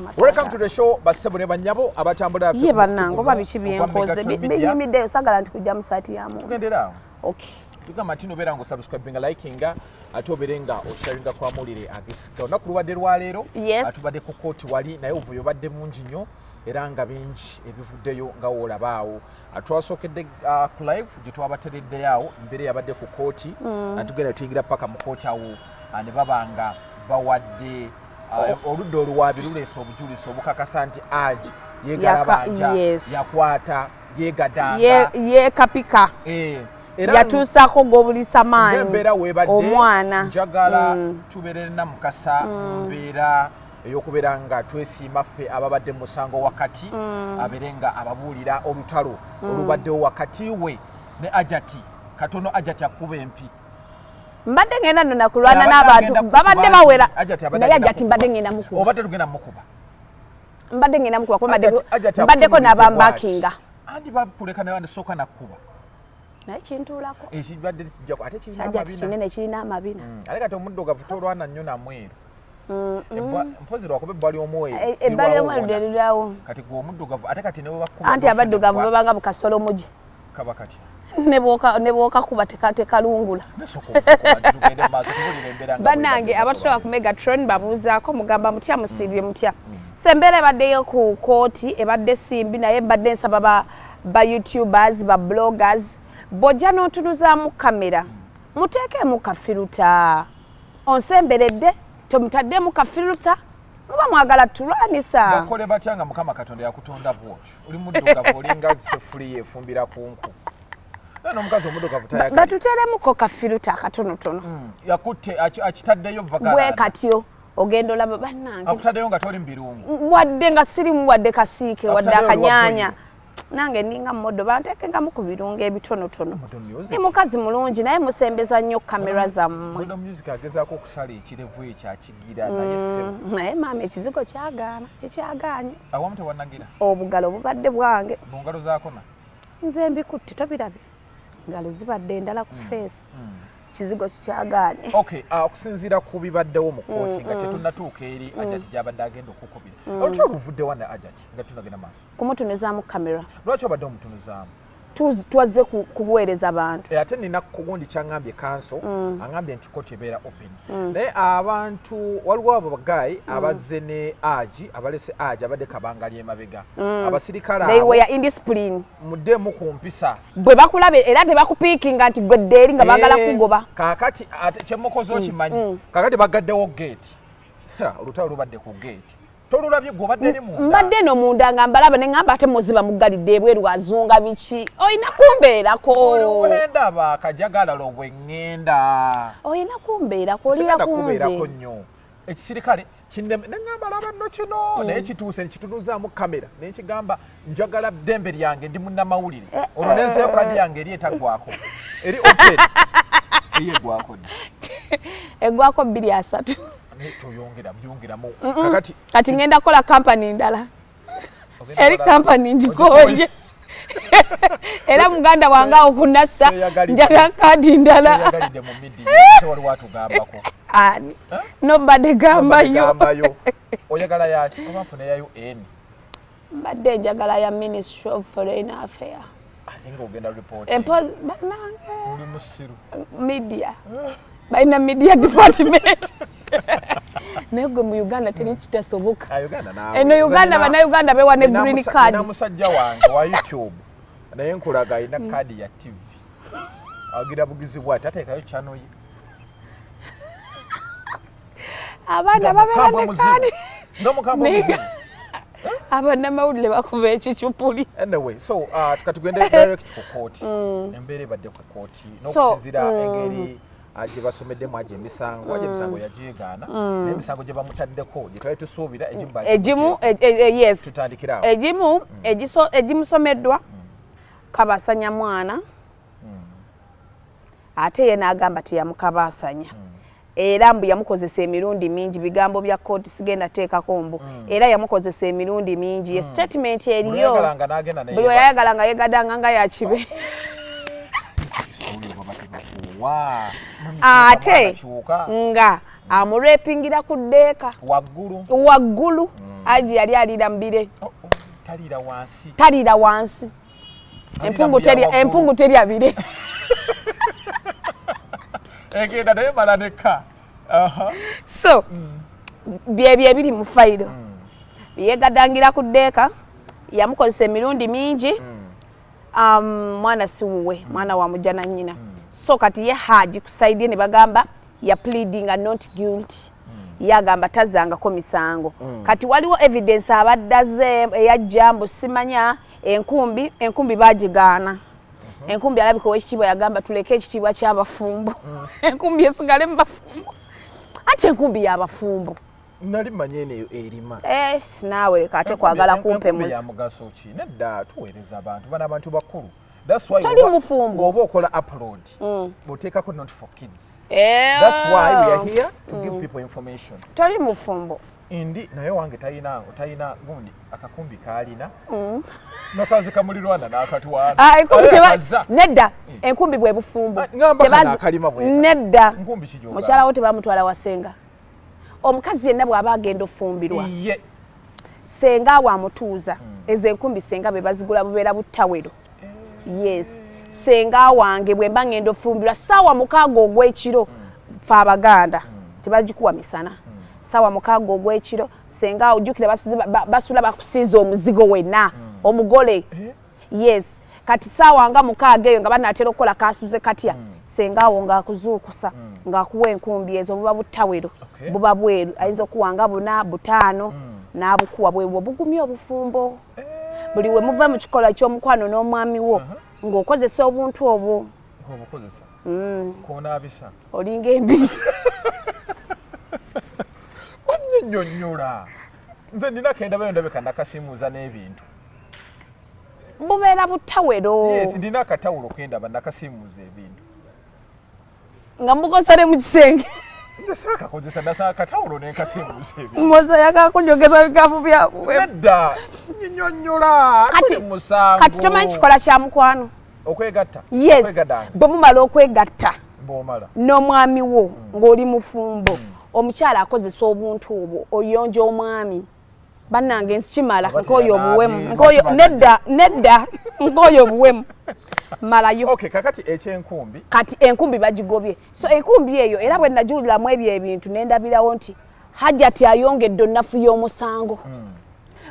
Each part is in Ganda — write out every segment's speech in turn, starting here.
Welcome to the show, bassebo ne bannyabo abatambula. Ye bannange, oba biki byenkoze binyumiddeyo? Sagala nti kujja mu saati ya muntu. Tugendera. Okay. Tugamba nti nobeera nga osubscribinga, likinga, ate obeere nga osharinga kwa mawulire agesika. Olunaku lubadde lwaleero. Atubadde ku kooti wali, naye obuvuyo obadde mungi nnyo era nga bingi ebivuddeyo nga woolabaawo. Twasookedde ku live gye twabatereddeyo awo, embeera yabadde ku kooti. Tugenda tuyingira paka mu kooti awo, ne baba nga bawadde oludda oluwaabi luleese obujulizi obukakasa nti aji yegalabanja, yakwata, yegadanga, yekapika. Era yatuusaako gw'obulisa maanyi ng'embeera weebadde, omwana. Njagala tubeere namukasa mu mbeera ey'okubeera nga twesiima ffe ababadde mu musango wakati, abeere nga ababuulira olutalo olubaddewo wakati we ne Ajati. Katono Ajati akuba empi. Mbadde ngenda nno nakulwana Abadde n'abantu agenda kukuba babadde nti bawera. Ajati abadde Naye agenda Ajati mbadde kukuba. ngenda mukuba. Obadde tugenda mukuba. Mbadde ngenda mukuba kuba Ajati mbaddeko akutunuulidde n'abambakinga. bw'ati. Andi bakuleka naye andisooka nakkuba. Naye kintuulako. Ekibadde kijjako ate kirina Ajati amabina. kinene, kirina amabina. Ate kati omuddugavu tolwana nnyo namweru. Mpozi lwakuba ebbwa ly'omweru Ebbwa lirwawo ly'omweru wona. lirwawo. Kati gwe omuddugavu ate kati ne bwe bakuba Anti n'ofuna abaddugavu ebbwa, babanga bukasolo mugi. Kaba katya? Ne bw'okakuba tekalungula. Nasooka obusokuba nti tugende mu maaso, tubulire embeera nga Bannange bwebadde. abatulaba ku Megatron, babuuzaako, mugamba mutya? Musiibye mutya? So embeera ebaddeyo ku kooti ebadde simbi, naye mbadde nsaba ba YouTubers, ba bloggers, bw'ojja n'otunuzaamu kamera, muteekeemu ka filter. Onsemberedde, tomutaddemu ka filter, muba mwagala tulwanisa. Bakole batya nga Mukama Katonda yakutonda bwotyo? Oli muddugavu, olinga sefuliya efumbira ku nku. Naye n'omukazi omuddugavu tayagala. Batuteeremuko ka filter akatonotono. Yakutte akitaddeyo Bwe vagalana. katyo ogenda olaba bannange. Akutaddeyo nga toli mu birungo. Wadde nga sirimu, wadde kasiike, wadde Akutaddeyo akanyanya, nange ninga model, banteekengamu ku birungo ebitonotono. Model music. Ni mukazi mulungi, naye musembeza nnyo kamera zammwe. Model music agezaako okusala ekirevu ekyo, akigira, naye ssebo. Naye maama, ekizigo kyagaana, kikyagaanye. Awamu tewanagira. Obugalo bubadde bwange. Mu ngalo zaakona. Nze mbikutte, tobirabye, ngalo zibadde endala ku face, kizigo kikyagaanye. Okay, okusinziira ku bibaddewo mu kooti nga tetunnatuuka eri Ajati gy'abadde agenda okukubira, olutalo luvudde wa ne Ajati nga tunagenda maaso? Kumutunuzaamu kamera. Lwaki obadde omutunuzaamu? Twazze kuweereza bantu. Ate nina kugundi kyaŋŋambye kanso, aŋŋambye nti kooti ebeera open, naye abantu waliwo abo bagayi abazze ne aji, abalese aji abadde kabangali emabega, abasirikale They abo. were indiscipline. Muddemu ku mpisa. Bwe bakulaba era tebakupiikinga nti gwedde eri nga baagala kugoba. Kaakati ate kyemukoze okimanyi, kaakati bagaddewo gate. Olutalo lubadde ku gate, tolulabye gwe obadde eri munda? Mbadde eno munda nga mbalaba, ne ŋŋamba ate muziba muggalidde ebweru, azunga biki? Olina kumbeerako. Wendaba akajagalalo bwe ŋŋenda. Olina kumbeerako, olira Sigenda kunze. Kubeerako nnyo ekisirikale kineme, neŋŋamba laba nno kino, naye kituuse nkitunuzaamu kamera nenkigamba njagala ddembe lyange, ndi munnamawulire. Olwo nenzeyo kadi yange eri etaggwako, eri open, eyo eggwako ddi? Egwako 230. Naye toyongera byongeramu kakati. Kati ŋŋenda kukola kampani ndala. Ogenda Eri kampani ngikooye, era muganda wange awo kunassa. Njagala kaadi ndala. Toyagalidde mu media, ate waliwo atugambako. Ani? Nobody gambayo. Gambayo. Oyagala yaki? Oba nfune ya UN? Mbadde njagala ya Ministry of Foreign Affair. Ate nga ogenda report. Empozi bannange. Oli musiru. Media, balina media department, naye gwe mu Uganda teri kitasoboka. Ah, Uganda naawe. Eno Uganda, bannayuganda bewa ne green card. Nina musajja wange wa YouTube, naye nkulaga alina kaadi ya TV, agira bugizi bwati, ateekayo channel ye. Abaana Nga babeera mukambwe ne muzibu. kaadi. Nga mukambwe Naye muzibu. Abannamawulire bakuba ekicupuli. Anyway, so tukatugende direct ku kooti, embeera ebadde ku kooti n'okusinziira engeri gye basomeddemu ajo emisango. Ajo emisango yagyegaana, naye emisango gye bamutaddeko gye twali tusuubira, egimu Egimu bagiggyeko. Yes. Tutandikire awo. Egimu egimusomeddwa, kabasanya mwana, ate ye n'agamba teyamukabasanya, era mbu yamukozesa emirundi mingi. Bigambo bya kooti, sigenda teekako mbu era yamukozesa emirundi mingi, ye statement eriyo. Buli yayagalanga n'agenda Buli weyayagala nga yegadanga nga yakibe. Kisuuli oba batebakuwa. Ate Kyuka. nga amurepingira ku ddeeka. Waggulu. Waggulu. Haji yali aliira mubire. Oh, taliira wansi. Taliira wansi. Empungu terya bire. Egenda naye mala nekka. So byebyo ebiri mu fayiro. Yegadangira ku ddeeka, yamukozesa emirundi mingi. Mwana si wuwe, mwana wa mujjana nnyina. So kati ye Haji ku side ne bagamba ya pleading not guilty. Ye agamba tazzangako misango. Kati waliwo evidence abadde azze eyajja mbu simanya enkumbi baagigaana. Enkumbi alabika ow'ekitiibwa yagamba tuleke ekitiibwa ky'abafumbo. Enkumbi esigale mu bafumbo. Ate enkumbi y'abafumbo. Nali mmanyi eno erima. Naawe leka ate kwagala kumpemuza. Ya mugaso ki? Nedda, tuweereza abantu, bano abantu bakulu. That's why Toli mufumbo. Oba okola upload, oteekako not for kids. That's why we are here to give people information. Toli mufumbo. Indi naye wange talina gundi akakumbi kaalina. Nakazi kamulirwana n'akatwala. Ah, nedda, enkumbi bwe bufumbo. Ngamba kana akalima bwe. Nedda. Nkumbi ki gy'ogamba? Mukyala wo tebamutwala wasenga. Omukazi yenna bw'aba agenda ofumbirwa. Senga wamutuuza. Ezo enkumbi senga be bazigula bubeera buttawero. Yes. Senga wange bwe mba ngenda ofumbirwa 6:00 ogw'ekiro fe Abaganda tebagikuwa misana. 6:00 ogw'ekiro senga ojjukira basula bakusiiza omuzigo wenna omugole. Yes. Kati 6:00 eyo nga banaatera okukola kasuze katya. Senga awo ng'akuzuukusa ng'akuwa enkumbi ezo buba buttawero. Buba bweru ayinza okuwanga 4, 5 n'abukuwa bwe bugumya obufumbo. Buli we muva mu kikolwa ky'omukwano n'omwami wo ng'okozesa obuntu obwo. Ng'obukozesa? Konaabisa. Olinga embizi. Wannyonnyonnyola. Nze nina kendabayo ndabika nakasiimuuza n'ebintu. Bubeera buttawero. Yes, ndina akatawulo kendaba nakasiimuuza ebintu. Nga mukozesa ne mu kisenge. Nze saakakozesa, nasaba akatawulo ne nkasiimuuza ebintu. Mwoza ayagala kunjogeza bigambo bya Nedda, nnyonnyonnyola. Kati, Tuli musango. Kati tomanyi kikola kya mukwano? Okwegatta? Yes. Okwegadanga. Bwe mumala okwegatta. Bw'omala. N'omwami wo ng'oli mufumbo. Omukyala akozesa obuntu obwo oyonja omwami. Bannange nsikimala, Oba nkooyo obuwemu. teyanaabye, Nkooyo, lwaki nedda, nedda, nkooyo obuwemu. Malayo. Okay, kakati ekyenkumbi. Kati enkumbi bagigobye. So enkumbi eyo era bwe najuuliramu ebyo ebintu ne ndabirawo nti Hajati ayongedde onnafu y'omusango.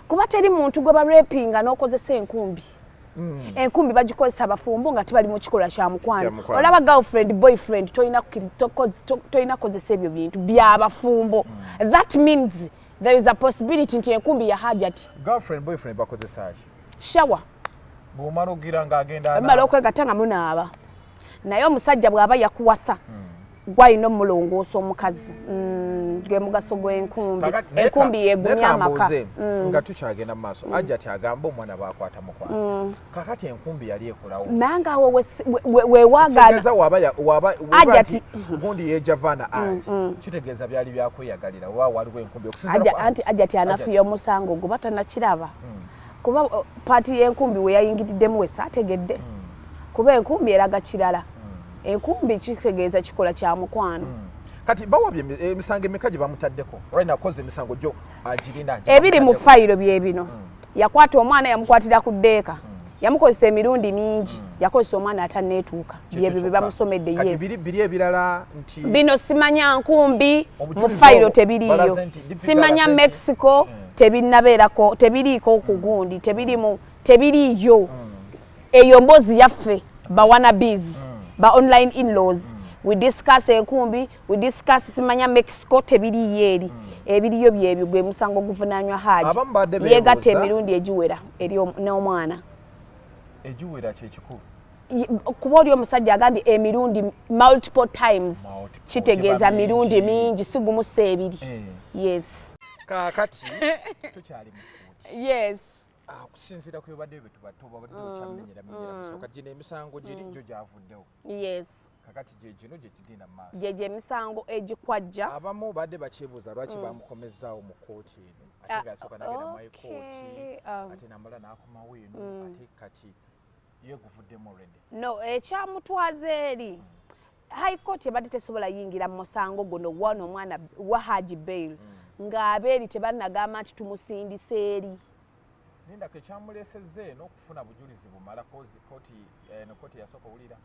Kuba teri muntu gwe barapinga n'okozesa enkumbi. Enkumbi bagikozesa abafumbo nga tebali mu kikolwa kya mukwano. Kya mukwano. Olaba girlfriend, boyfriend, tolina kukozesa ebyo bintu by'abafumbo. That means there is a possibility nti enkumbi ya Hajati. Girlfriend, boyfriend bakozesa ki? Shower. Bw'omala okugira ng'agenda Bw'omala anaaba. okwegatta nga munaaba. Naye omusajja bw'aba yakuwasa, gw'alina omulongoosa omukazi. Gwe mugaso gw'enkumbi. Kakati, Enkumbi yeegumya neka amaka. mbuuze, nga tukyagenda mu maaso, Hajati agamba omwana bw'akwata mukwano. Kakati enkumbi yali ekolawo. Nange awo we waagaana. Kitegeeza waba Hajati. nti gundi yeejavaana anti. Kitegeeza byali byakweyagalira, oba waliwo enkumbi okusinziira ku Anti Hajati anafuya omusango gwe batanakiraba. Kuba paati y'enkumbi we yayingiriddemu we saategedde. Kuba enkumbi eraga kirala. Enkumbi kitegeeza kikola kya mukwano. Kati bawabye emisango emeka gye bamutaddeko? Right now, koze emisango gyo agirina gye Ebiri mu bamutaddeko. fayiro bye bino. Yakwata omwana yamukwatira ku ddeeka. Yamukozesa emirundi mingi. Yakozesa omwana atanneetuuka. Kyo Byebyo bye kyokka. bamusomedde, Kati yes. biri ebirala nti Bino simanya nkumbi mu Obujulizi fayiro obwo tebiriiyo. balaze nti DP Simanya balaze nti Mexico tebinnabeerako, tebiriiko ku gundi, tebirimu, tebiriiyo. Eyo mboozi yaffe ba wannabes, ba online in-laws. We discuss enkumbi, we discuss simanya Mexico, tebiriiyo eri. Ebiriyo byebyo gwe musango oguvunaanywa Haji. Abamu badde Yeegatta beebuuza. emirundi egiwera eri n'omwana. Egiwera kye kikulu. Kuba oli omusajja agambye emirundi multiple times, Multiple, kitegeeza giba mirundi mingi. mingi, si gumu si ebiri. Yes. Kaakati tukyali mu kkooti. Yes. Okusinziira ku bibadde bye tubadde obadde okyamenyera menyera musango. Kati gino emisango giri gyo gyavuddewo. Yes. Kakati gye gino gye gigenda mu maaso. Gye gye emisango egikwajja. Abamu badde bakyebuuza lwaki bamukomezzaawo mu kkooti eno. Ate ng'asooka n'agenda mu high court, ate n'amala n'akomawo eno, ate kati ye guvuddemu already. No, ekyamutwaza eri high court ebadde tesobola yingira mu musango guno wano omwana wa Haji bail. Ng'abeeri tebannagamba nti tumusindise eri. Lindako, ekyamulesezza eno okufuna bujulizi bumala, kooti eno kooti yasooka owulira.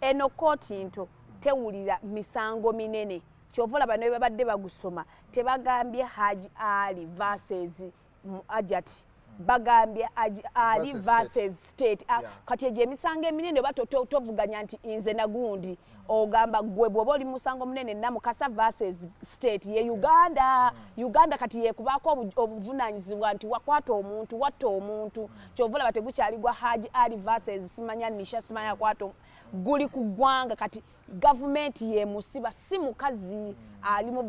Eno kooti nto tewulira misango minene. Kyova olaba ne babadde bagusoma tebagambye Haji Ali versus Ajati, bagambye Ali versus State. Kati egyo emisango eminene oba tovuganya nti nze nagundi, ogamba gwe bw'oba oli musango munene, Namukasa versus State ye Uganda. Uganda kati yekubaako obuvunanyizibwa nti wakwata omuntu, watta omuntu. Kyova olaba tegukyali gwa Haji Ali versus simanya Nisha, simanya akwata, guli ku ggwanga. Kati gavumenti yemusiba, si mukazi ali mu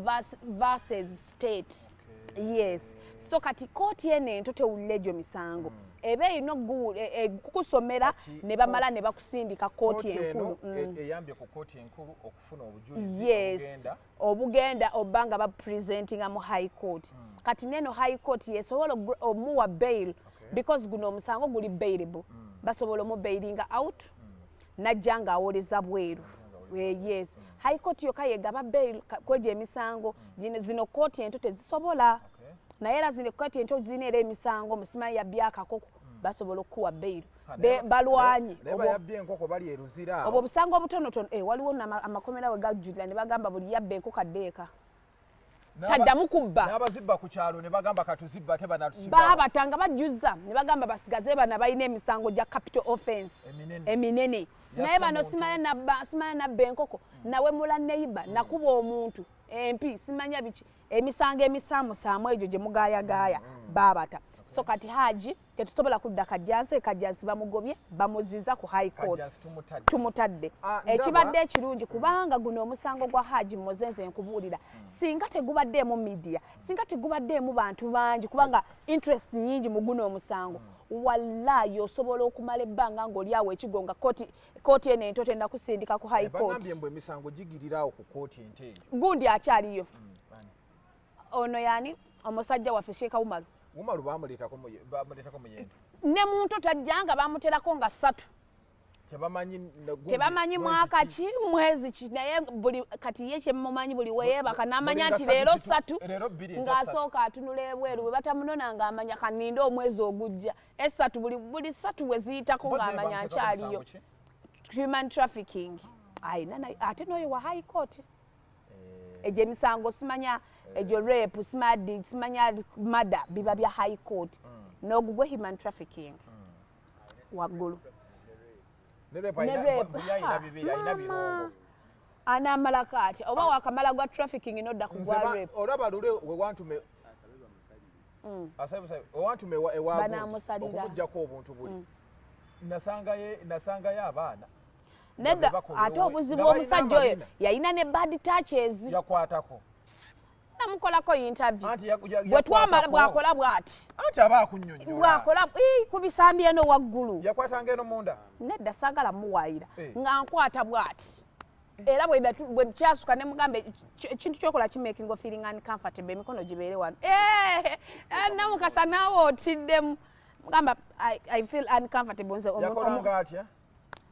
versus State. Yes, so kati kooti eno ento tewulira egyo misango, eba erina kukusomera ne bamala ne bakusindika kooti enkulu. Eyambye ku kooti enkulu okufuna obujulizi. Yes, obugenda oba nga bapresentinga mu High Court. Kati neno High Court yesobola omuwa bail because guno omusango guli bailable. Basobola omubailinga out najja ng'awoleza bweru. Yes, High Court yokka yegaba bail kwegyo emisango. Zino kooti ento tezisobola, naye era zino kooti ento zirina era emisango musimanyi yabbye akakoko, basobola okukuwa bail balwanye. Obwo obusango obutonotono, waliwo amakomera we gajjulira ne bagamba buli yabba enkoko addeeka, taddamu kubba. N'abazibba ku kyalo ne bagamba katuzibba te banatusiba. Baabata nga bajjuza ne bagamba basigaze bano balina emisango gya capital offense eminene, naye bano simanya nabba, simanya nabba enkoko, nawe mula neiba, nakuba omuntu empi, simanya biki, emisango emisaamusaamu egyo gye mugaayagaaya, baabata. So kati Haji tetusobola kudda Kajjansi. Kajjansi bamugobye, bamuziza ku High Court, tumutadde. Ekibadde ekirungi, kubanga guno omusango gwa Haji Mozenze, nkubuulira, singa tegubaddeemu media, singa tegubaddeemu bantu bangi, kubanga interest nyingi mu guno omusango, wallayi osobola okumala ebbanga ng'oli awo ekigo nga kooti eno ento tennakusindika ku High Court. Emisango gigirirawo ku kooti ento eyo. Gundi akyaliyo, ono yani omusajja waffe Sheeka Umaru. Umaru bamuleetako muyendo. Ne muntu tajjanga, bamuterako nga 3. Tebamanyi. Tebamanyi mwaka ki, mwezi ki, naye buli kati ye kyemumanyi buli weyeebaka n'amanya nti leero 3, ng'asooka atunula ebweru, bwe batamunona ng'amanya kaninde omwezi ogujja 3. Buli 3 we ziyitako ng'amanya nkyaliyo. Human trafficking ayina, ate n'oyo wa High Court. Egyo emisango simanya egyo rape, simadi simanya murder, biba bya High Court. N'ogugwe human trafficking waggulu. Ne rape anamalako atya? Oba wakamala gwa trafficking nodda ku gwa rape. Olaba lule wewantume wewantume ewaokumugjako obuntu buli nasangayo abaana. Nedda, ate obuzibu omusajja oyo yalina ne bad touches. Yakwatako. Namukolako interview bwe twamala, bwakola bwati. Anti aba akunyonyola. Bwakola ku bisambi eno waggulu. Yakwatanga eno munda. Nedda, saagala muwaayira. Nga nkwata bwati, era bwe kyasuka ne mugamba ekintu kyokola kimaking of feeling uncomfortable, emikono gibeere wano. Namukasa naawe otiddemu, mugamba I feel uncomfortable nze. Yakolanga atya?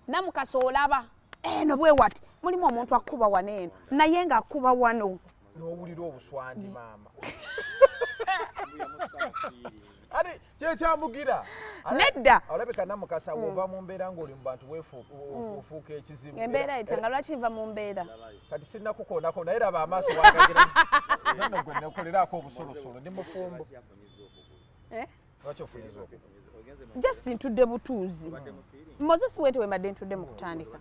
Namukasa olaba eno bwe wati mulimu omuntu akuba wano eno, naye ng'akuba wano. N'owulira obuswandi, maama, ate kyekyamugira. Nedda. Olabika Namukasa wova mu mbeera ng'oli mu bantu ofuuka ekizibu. Embeera etya? Nga lwaki nva mu mbeera? Kati sinnakukoonako, naye raba amaaso wagagira zano gwe nekoleraako obusolosolo, ndi mufumbo. Eh? Lwaki ofunyiza okwo? Just ntudde butuuzi, Moses, bwente wembadde ntudde mu kutandika.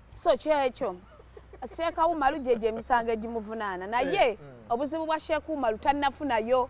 So kyekyo, Sheeka Umaru gyegyo emisango egimuvunaana, naye obuzibu bwa Sheeka Umaru tannafunayo,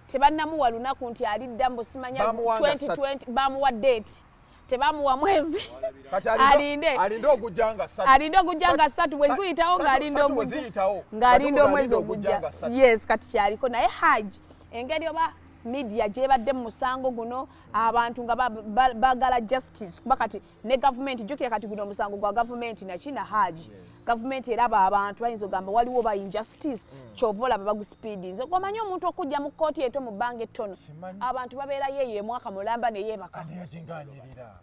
tebannamuwa lunaku nti alidda mbu simanya. Bamuwanga. 2020 bamuwa date, tebamuwa mwezi. Kati alinde. Alinde ogujja nga 3. Alinde ogujja nga 3, bwe guyitawo ng'alinda ogujja, ng'alinda omwezi ogujja. Yes, kati kyaliko. Naye Haji, engeri oba media gyebadde mu musango guno, abantu nga baagala justice, kuba kati ne gavumenti, jjukira kati guno omusango gwa gavumenti nakina Haji, gavumenti eraba abantu bayinza ogamba waliwo ba injustice. Kyova olaba baguspeedinze. Gwomanyi omuntu okujja mu kkooti eto mu bbanga ettono, Simanyi. abantu babeerayo eyo emwaka mulamba neyeebaka. Ani ajinganyirira?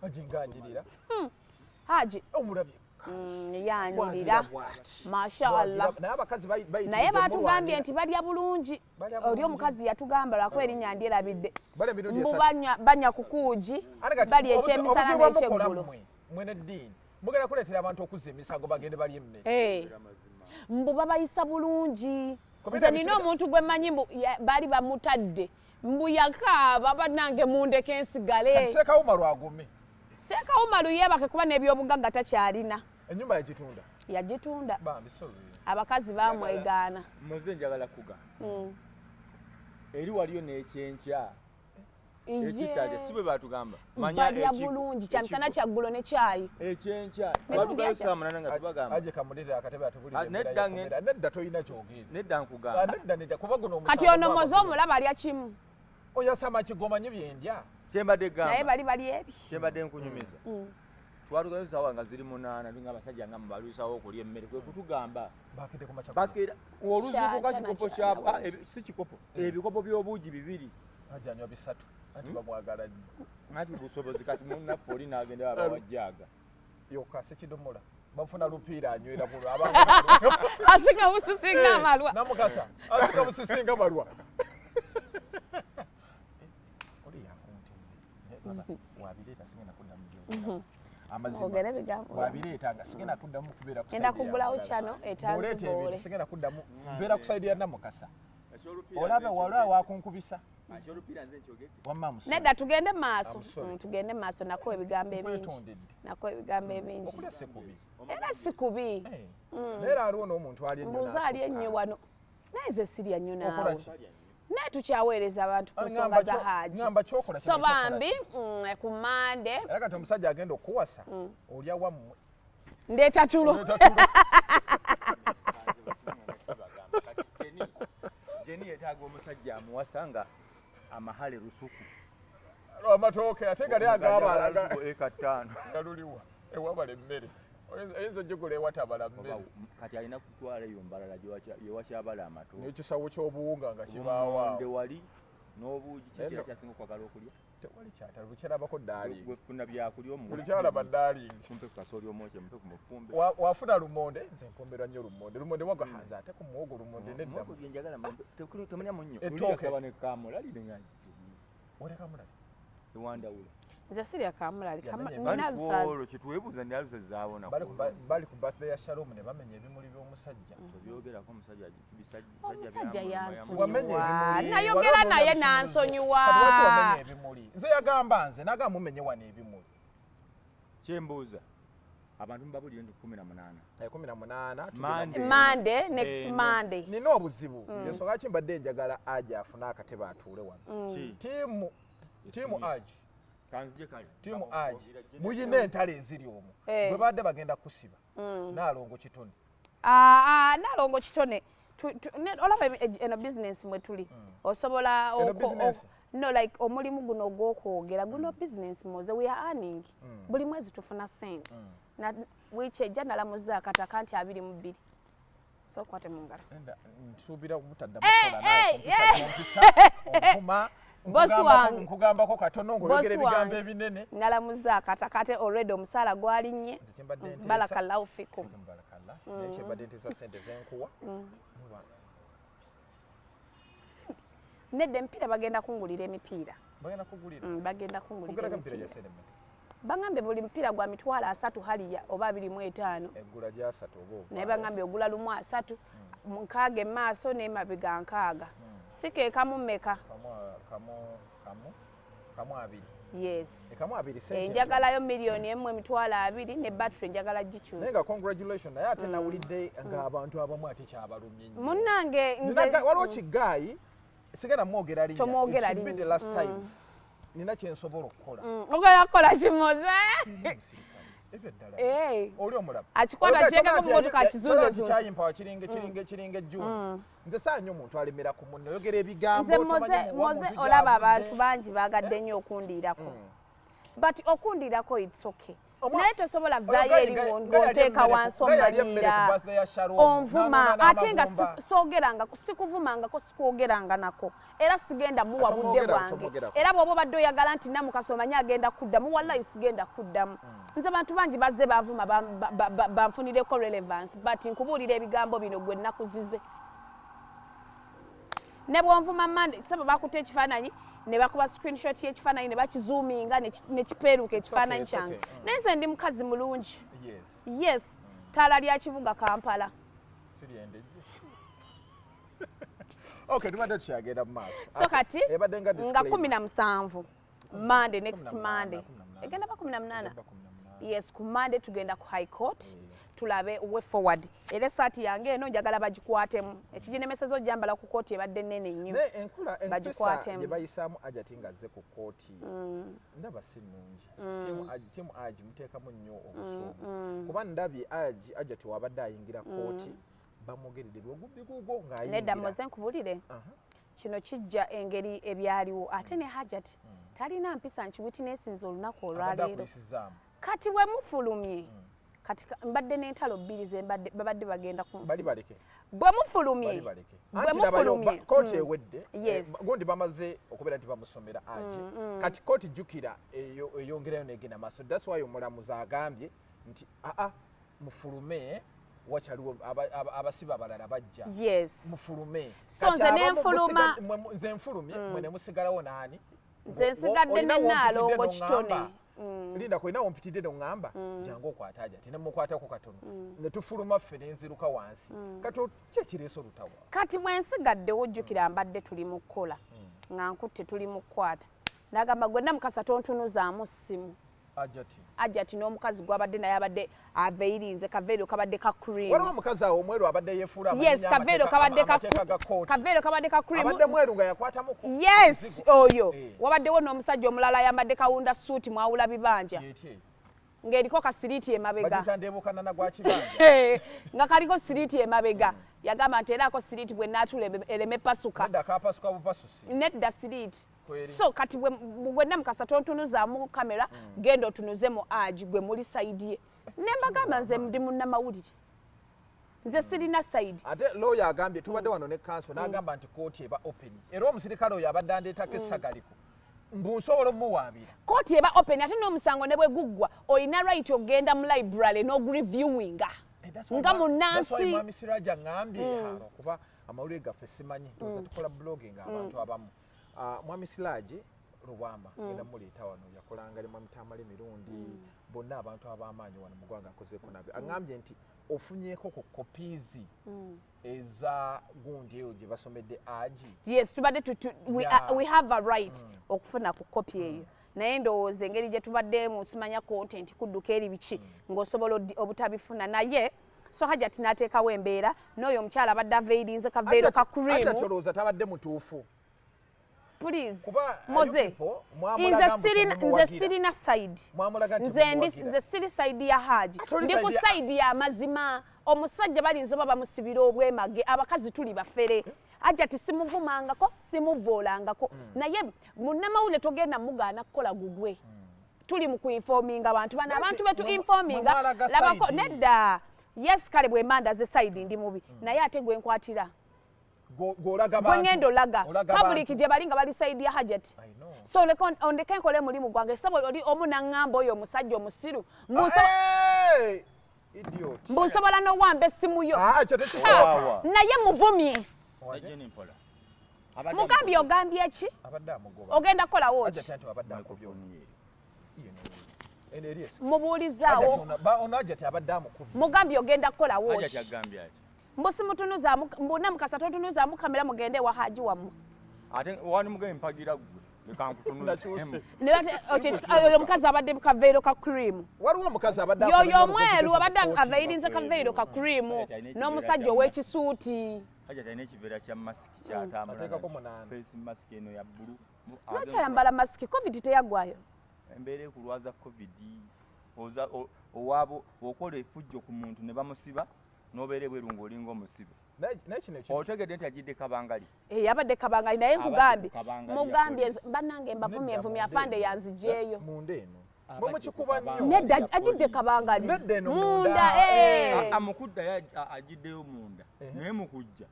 Ajinganyirira. Haji. Omulabye. Kanzu. Yanirira. Bwagira bw'ati. Mashallah. Bwagira- naye abakazi bayitiridde Naye batugambye omulwanira. Nti balya bulungi. Balya Oli bulungi. omukazi yatugamba, lwakuba erinnya ndyerabidde, Balya emirundi mbu esatu. banya kukuugi, Ate kati balya ekyemisana obuzibu bwe mukola n'ekyeggulo. mmwe, mmwe n'eddiini mugenda kuleetera abantu okuzza emisango bagende balya emmere. Eh. Mbu babayisa bulungi. Kubira Nze nina omuntu gwe mmanyi, mbu baali bamutadde, mbu yakaaba, "Bannange, mundeke nsigale." Kati Seekawuma lwagume. Seekawuma luyeebake, kuba n'ebyobugagga takyalina. Ennyumba yagitunda? Yagitunda. Bambi, sorry. Abakazi bamwegaana. Muze njagala kugamba, eri waliyo n'ekyenkya ekitalya, si bwe batugamba? Manya Balya bulungi, kyamisana, kyaggulo ne kyayi. Ekyenkya Mirundi twatugayo aja. saa 8 nga tubagamba. Aje kamuleetera akatebe atubulire Ah, embeera nedda y'okumera. Nedda, tolina kyogenda. Nedda, Ah, nkugamba. nedda, nedda, kuba guno Kati omusango ono gwaba moze guno. omulaba alya kimu. Oyasama kigomanyi byendya. Kyembadde Naye gamba, bali bali ebi. kyembadde nkunyumiza, twatugayo saawa nga ziri 8, nga abasajja nga mubalwisawo okulya emmere, kwe kutugamba Bakedde ku makya. Bakera oluzuukuka Kya- kikopo kya- kya ah, si kikopo, ebikopo by'obuugi bibiri. Ajanywa bisatu, anti bamwagala nnyo. Anti busobozi. Kati munnaffe oli n'agenda babawajjaaga. Yokka sekidomola bafuna lupiira, anywera bulwa. Asinga busisinga amalwa. Namukasa asika busisinga malwa. Oli yakunteze. Naye baba, wabireeta sigenda kuddamu byogera amazima. Ogere bigambo. Wabireeta nga sigenda kuddamu kubeera ku Ngenda side ya kuggulawo mulala. channel Bw'oleeta ebintu etanziboole. sigenda kuddamu mbeera ku side ya Namukasa. Olabe wala wakunkubisa. Ekyolupiira nze nkyogedde. Wamma musole. Nedda, tugende maaso. I'm sorry. Tugende maaso nako ebigambo ebingi. Nkwetondedde. Nako ebigambo ebingi. Okulya si kubi. Era si kubi. Eh. Naye era aliwo n'omuntu ali ennyo. Mbuuza ali ennyo N'asukka. wano, naye nze sirya nnyo. Okola Naawe ki? naye tukyaweereza abantu ku Ah, nsonga ngamba za Haji. Ngamba kyokola So kino kyokola. bambi, ku Mande. Era kati omusajja agenda okuwasa, olya wammwe. Ndeeta tulo. Oleeta tulo. Jeni yeetaaga omusajja amuwasa nga amahale lusuku. Amatooke ate gali agabala. Eka 5. Galuliwa ewabala emmere? Oyinza ogigula ewatabala mmere. Kati alina kutwala eyo mbalala gyewakyabala amatooke. N'ekisawo ky'obuwunga nga Obumonde kibaawo. Wali n'obuugi. Naye Kikira kyasinga okwagala okulya? Tewali kyatala bukyalabako darling. Gwefuna byakulya. Buli kyalaba darling. Mumpe ku kasooli omwokye, mumpe ku mufumbe. Wafuna lumonde? Nze mpomerwa nnyo lumonde. Lumonde wagwa hanze, ate ku muwogo lumonde nedda. Muwogo gye njagala temulya munnyo. Ettooke. Luli yasaba ne kamulali ne Oleka mulali. Ewandawula. Nze sirya kamulali. Yamenya Nina Olwo lusaazi. kyetwebuuza, ndi alusa zaawona. Bali ku birthday ya Shalom ne bamenya ebimuli by'omusajja. Tobyogerako, omusajja. Omusajja Wamenya yansonyiwa. ebimuli. Nayogera Wali naye onoonya n'ansonyiwa. Kati lwaki wamenya ebimuli? Nze yagamba, nze nagamba mumenye wano ebimuli. Kyembuuza, abantu mubabulire nti 18. 18. Monday. Monday, next Eh, no. Monday. Nina obuzibu, ensonga ki mbadde njagala aja afune akatebe atuule wano. Ki? Tiimu aji. Kanzije kale. Tiimu aji, muyina entalo eziri omwo. Eh. Bwe badde bagenda kusiba Naalongo Kitone. Ah, ah, Nalongo Kitone, olaba eno business mwe tuli, osobola Eno business? No, like omulimu guno ogw'okwogera guno business moze, we are earning. Buli mwezi tufuna sente. Na wiiki ejja nalamuza akataka nti 22, so kwate mu ngalo. Nenda, nsuubira butaddamu Eh, kukola nawe eh, kumpisa, eh. kumpisa, ompuma. Boss wange. Nkugambako katono ng'oyogera Boss ebigambo wange. ebinene. Nalamuza akataka ate already omusaala gwalinnye. Nze kyembadde nteesa- Barakallahu fikum. Barakallah. Naye kyembadde nteesa, sente zenkuwa. Nedda, emipiira bagenda kungulira emipiira. Bagenda kugulira? Bagenda kungulira Kugulako emipiira gya emipiira. sente mmeka? Bagambye buli mupiira gwa 300,000 haliya oba 25. Eggula gyasatu oba ovaayo? Naye bagambye ogula lumu 30, 60 emaaso n'emabega 60, si keekamu mmeka? Kamu, kamu, kamu, kamu abiri. Yes. Ekamu abiri sente. Enjagalayo 1,020,000 ne battery njagala Naye gikyusa. nga congratulation, naye ate nawulidde ng'abantu abamu ate kyabalumye nnyo. Munnange nze Waliwo kigaayi, sigenda mwogera linnya. Tomwogera It should be linnya. the last time. Nina kyensobola okukola. Ogenda kukola kimoze? Omusirikale. Ebyo ddala. Eh. Oli omulaba. Akikwata Oga, kirekako tomanyi mu mmotoka, akizuuzezuuze. Kyayimpawa kiringa ejjuuni. Nze saanya omuntu alemera ku munne, oyogera ebigambo. Nze Tomanyi moze muwa moze muntu olaba gy'avudde. abantu bangi bagadde nnyo okundiirako, but okundiirako it's okay. Naye tosobola vaayo eri ng'onteeka wansi omanyiira onvuma, ate nga soogeranga, sikuvumangako, sikwogeranga nako, era sigenda muwa budde bwange. Era bw'oba obadde oyagala nti Namukasa omanyi agenda kuddamu, wallahi sigenda kuddamu. Nze bantu bangi bazze bavuma banfunireko relevance, but nkubuulira ebigambo bino gwe nakuzize. Ne bwonvuma Mande sebo, bakutte ekifaananyi ne bakuba screenshot y'ekifaananyi ne bakizoominga ne kipeeruka ekifaananyi kyange. Naye nze ndi mukazi mulungi. Yes, taala lya kibuga Kampala. Okay, tubadde tukyagenda mu maaso. So kati nga 17 Monday, next Monday egenda ba 18. Yes, ku Monday tugenda ku High Court tulabe way forward. Era esaati yange eno njagala bagikwatemu, ekiginemeseza ojjambala ku kooti ebadde nnene nnyo. Bagikwatemu gye bayisaamu Ajati nga azze ku kooti, ndaba si nnungi. Team Aji muteekamu nnyo obusungu, kuba ndabye Aji Ajati wabadde ayingira kooti bamwogeredde ogubbi gugwo ng'ayingira. Nedda, moze nkubulire, kino kijja engeri ebyaliwo, ate ne Hajati talina mpisa. Nkiwitnessinze olunaku olwaleero. Kati bwe mufulumye, kati mbadde n'entalo bbiri zembadde babadde bagenda ku nsi. Bwe mufulumye, bwe mufulumye, kooti ewedde, gundi bamaze okubeera nti bamusomera Aji. Kati kooti, jjukira, eyongerayo negenda maaso. That's why omulamuzi agambye nti aa, mufulume, wakyaliwo abasibe abalala bajja. Mufulume. So nze nenfuluma. Nze nfulumye, mwe ne musigalawo naani? Nze nsigadde ne Naalongo Kitone. Linda, kwena wompitidde noŋŋamba jangu okwata Ajati, nemukwatako katono ne tufuluma ffe, nenziruka wansi. Kati ki ekireese olutawa? Kati bwe nsigaddewo, ojjukira mbadde tuli mu kukola nga nkutte, tuli mu kukwata, nagamba gwe Namukasa tontunuzaamu ssimu. Ajati? Ajati n'omukazi gwabadde naye abadde aveirinze kaveero kabadde ka cream. Waliwo omukazi awo omweru abadde yefuula. Yes, kaveero kabadde ka kaveero kabadde ka cream. Abadde mweru nga yakwatamuko. Yes, oyo. Wabaddewo n'omusajja omulala ayambadde kawunda suuti mwawula bibanja ng'eriko kasiriiti emabega. Bagiyita ndebukanana gwa kibanja. Nga kaliko siriiti emabega. Yagamba nti era ako siriiti bwe naatula ereme pasuka. Nedda, kapasuka bupasusi. Nedda, siriiti. So kati bwe Namukasa tontunuzaamu kamera, genda otunuze mu agi gwe muli side ye. Ne mbagamba nze ndi munnamawulire, nze sirina side. Ate lawyer agambye, tubadde wano ne counsel, n'agamba nti kooti eba open, era omusirikale oyo abadde andeetako essagaliko mbu nsobola omuwaabira. Kooti eba open, ate n'omusango ne bwe guggwa olina right ogenda mu library n'ogureviewinga nga munnansi. Mwami Siraja ŋŋambye kuba amawulire gaffe simanyi, ndowooza tukola blogging abantu abamu. Mwami Siraje Lubwama ngenda muleeta wano, yakolanga ne mwami Tamale Mirundi, bonna abantu ab'amaanyi wano mu ggwanga akozeeko nabyo. Aŋŋambye nti ofunyeeko ku copies eza gundi eyo gye basomedde Aji? Yes, tubadde we have a right okufuna ku kopi eyo, naye ndowooza engeri gye tubaddemu simanya content kudduka eri biki ng'osobola obutabifuna. Naye so Hajati n'ateekawo embeera n'oyo omukyala abadde aveirinze kaveero ka cream. Hajati olowooza tabadde mutuufu? Please. Kuba, Moze, you people, mwamulaga nze mbu sirina nze temumuwagira. sirina side. Mwamulaga nti Nze ndi mumuwagira. nze siri side ya Haji. Ate oli Ndi ku side ya- side y'amazima. Omusajja balinza oba bamusibira obwemage, abakazi tuli bafere. Hajati simuvumangako, simuvoolangako, naye munnamawulire togenda mugaana kukola gugwe. Tuli mu kuinforminga abantu bano, abantu betu informinga. Mwe mwalaga Labako side. Nedda, yes, kale bwe mbandaze side ndi mubi, naye ate gwe nkwatira Gw'olaga gwe bantu. ngenda olaga Olaga public bantu. gye bali nga bali side ya Hajati. I know. So ondeke nkole mulimu gwange. Sabo oli omu naŋŋamba oyo omusajja omusiru. Hey! Idiot. Mbu nsobola n'owamba essimu yo. Ah, ekyo tekisoboka. Wawa. Naye muvumye. Wajja? Jenny mpola. Mugambye ogambye ki? Abadde amugoba. Ogenda kukolawo ki? Hajati anti abadde akubye ono. Iyo no. Eno eri esi. Mubuulizaawo. Hajati ono ono Hajati abadde amukubye. Mugambye ogenda kukolawo Hajati ki? agambye ati. Mbu simutunuzaamu, mbu Namukasa totunuzaamu kamera, mugende ewa Haji wammwe. Ate wani mugaye mpagira gwe. Leka nkutunuze. Ne oyo omukazi abadde mu kaveero ka cream. Waliwo omukazi abadde yoyo akola nnyo omweru olugezigezi abadde mu kkooti. aveirinze kaveero ka cream Hajati alina ekiveera n'omusajja kya ow'ekisuuti. Hajati alina ekiveera kya masiki kyatambula. Ateekako munaana. Face mask eno ya bbulu. Lwaki ayambala masiki? COVID teyaggwayo? Embeera ekulwaza COVID. Oza owaabo okola efujjo ku muntu ne bamusiba n'obeera ebweru ng'olinga omusibe. Naye kino ekintu Otegedde nti ajjidde kabangali. Eh, yabadde kabangali, naye Abadde nkugambye kabangali ya mugambye poliisi. bannange mbavumye Nedda, envumye munda afande eno. yanzigyeyo. Munda eno. Mukikuba nnyo. Nedda, ajidde kabangali. Nedda, eno munda. Munda. Amukuddayo agiddeyo munda, naye mukujja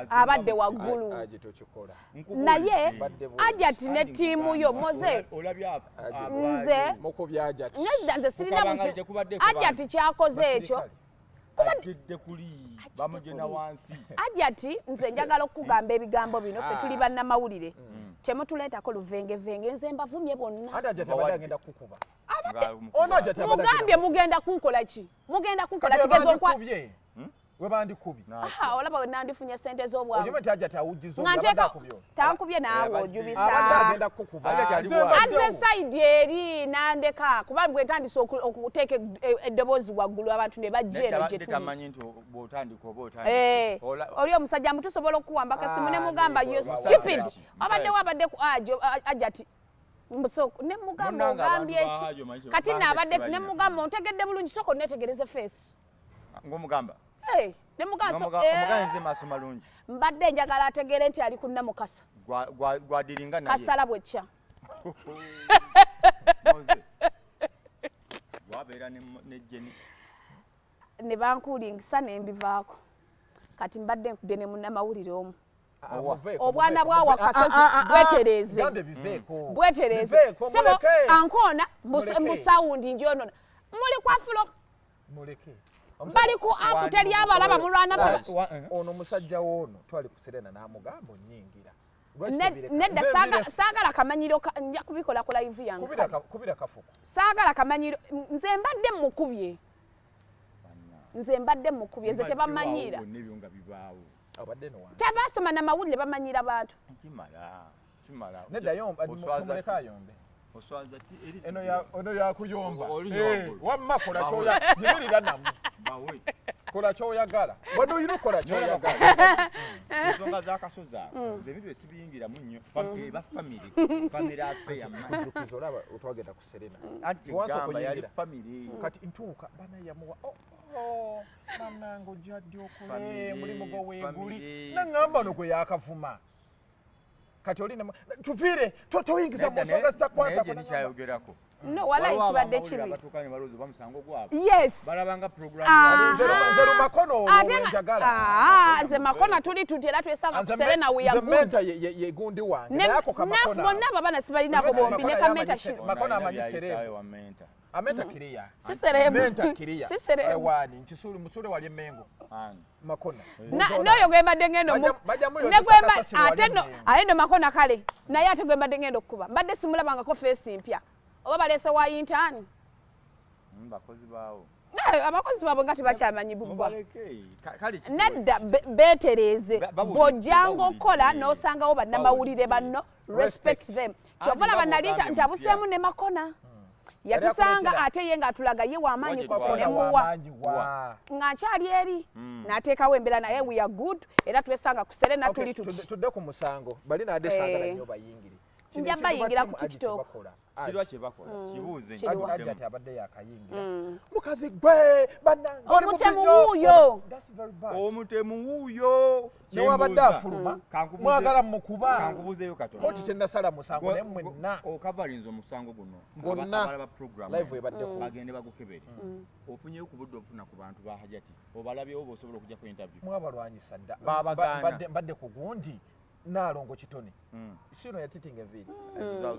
abadde waggulu. Aje tokikola. Naye Mbadde bw'oti. Ajati ne ttiimu yo moze. Olabye. Nze Mukubye Ajati. Nedda, nze sirina Kukabangali buzibu. tekubaddeko Ajati kyakoze ekyo. Ajidde kuli bamugenda wansi. Ajati, nze njagala okukugamba ebigambo bino. Ffe tuli bannamawulire, temutuleetako luvengevenge. Nze mbavumye bonna. Ate Ajati abadde agenda kukuba. Nga Ono Ajati abadde Mugambye mugenda kunkola ki? Mugenda kunkola Kati kigeza okwa webandikubye. Webandikubye. Aha, olaba we nandifunye sente z'obwavu. Okimanyi nti Ajati awujjiza Nga abadde nteeka akubye ono. Tankubye naawe. Abadde Ojubisa. Abadde agenda kukuba. Ajati ali Nze bw'ati. mbaddewo. Azze side eri nandeka, kuba bwe ntandise okuteeka eddoboozi waggulu, abantu ne bajja eno gye tuli. Tamanyi nti bw'otandika oba Eh, otandise. Oli omusajja mutusobola okuwamba kasimu ne mugamba, Ah, "You Musajja stupid." ki? Abaddewo, abadde ku Ajati. So, ne mugamba, Munnange, ogambye abantu ki? ba Hajo manyi Kati bange naabadde ne tebalina. mugamba, ontegedde bulungi, sooka onneetegereze face. Ng'omugamba. Hey, ne mugamba Omugamba nze maaso malungi. Mbadde njagala ategeere nti ali ku Namukasa. Gwadiringa naye. Kasala bwekya. Moze. Wabeera ne Jenny. Ne bankuulingisa ne mbivaako. Kati mbadde nkubye ne munnamawulire omu. Ah, muveeko, Obwana muveeko, bwa muveeko. Wakasozi Ah, ah, ah, bwetereeze. Gambe biveeko. Bwetereeze. Biveeko, Sebo muleke. ankoona Muleke. mbusawundi njonona muli kwa fulo. Muleke. Bali ku app, teri abalaba mulwana. Ono omusajja woono twali ku Serena n'amugamba onyingira. Lwaki tobireka? Nedda, Nze saagala kamanyiro nja kubikola ku live yange. Kubira kafuku. Saagala kamanyiro. Nze mbadde mukubye, nze mbadde mukubye, nze tebamanyiira. Bonna ebyo nga bibaawo. Abadde no wansi. Tebasoma namawulire, bamanyira bantu. Kimala. Kimala. Nedda, yomba, Oswaza tumuleke ayombe. Oswaza ti eri. Eno ya ono yakuyomba. Oli Eh, waggulu. wamma kola kyoya yimirira namu. Bawe. Kola kyoyagala. Wano oyina okukola kyoyagala. Ensonga z'akasozi ako nze ebintu esibiyingiramu nnyo. Eba family. Family affair. Kujjukiza, olaba twagenda ku Serena. Anti Wansi kyegamba yali okuyingira. family. Kati ntuuka bana yamuwa, oh, oh, bannange ojja ddi okole Family, omulimu gwo weeguli. Family. Naŋŋamba ono gwe yakavuma. Kati oli tuviire toyingiza mu nsonga zitakwatako. Naye kyayogerako. No, walayi kibadde kibi. Abatuuka ne balowooza bamusango gwabwe. Yes. Balabanga program. Nze Lumakono olwo Ate nga- lwenjagala. Ah, nze Makona tuli tuti era twesanga ku Serena, we are Nze good. Menta ye gundi wange. Ne- Naye ako kamakona. Bonna abo abaana sibalinaako bombi ne kamenta shi. Makona amanyi serebu. Amenta kiriya. Si serebu. Menta kiriya. Si serebu. Ewani nkisuli musule wali emengo. Makona. N'oyo gwe mbadde ngenda Bajja muyozesa ne gwe kasasiro wali ate no Mmengo. ate no Makona kale naye ate gwe mbadde ngenda okukuba mbadde simulabangako face mpya, oba baleese wa intern. Bakozi baawo. Naye abakozi baabwe nga tebakyamanyi buggwa. Mubaleke. Kale Nedda, beetereeze. Bawulidde, Bw'ojjanga okukola bawulidde. n'osangawo bannamawulire banno, respect Respect. them. Anti Kyova olaba nga nali bw'ogambye ntabuseemu mupya. ne Makona yatusanga Yali ate ye ng'atulaga ye w'amaanyi Waje kufe twala. ne muwa Wamaanyi wa. nga nkyali eri n'ateekawo embeera, naye we are good era twesanga ku Serena. Okay, Tuli tuti. Tudde ku musango. Bali naadde saagala Eh. nnyo bayingire. Nja bayingira ku TikTok. Kirwa kye bakola kibuuze. Kirwa. Ajati abadde yakayingira. Mukazi gwe bannange oli mubi Omutemu nnyo. wuuyo. That's very bad. Omutemu wuuyo. Newabadde afuluma mwagala mukuba. Kankubuuzeyo katono. Kooti kyenasala musango naye mwenna. Okavalinza omusango guno. Gwonna. Abalaba program Live ebaddeko. Bagende bagukebere. Ofunyeyo ku budde obufuna ku bantu ba Hajati, obalabyewo bosobola okujja ku interview? Mwabalwanyisa dda. Babagaana. Mbadde ku gundi Naalongo Kitone. Sino yatitinga enviiri.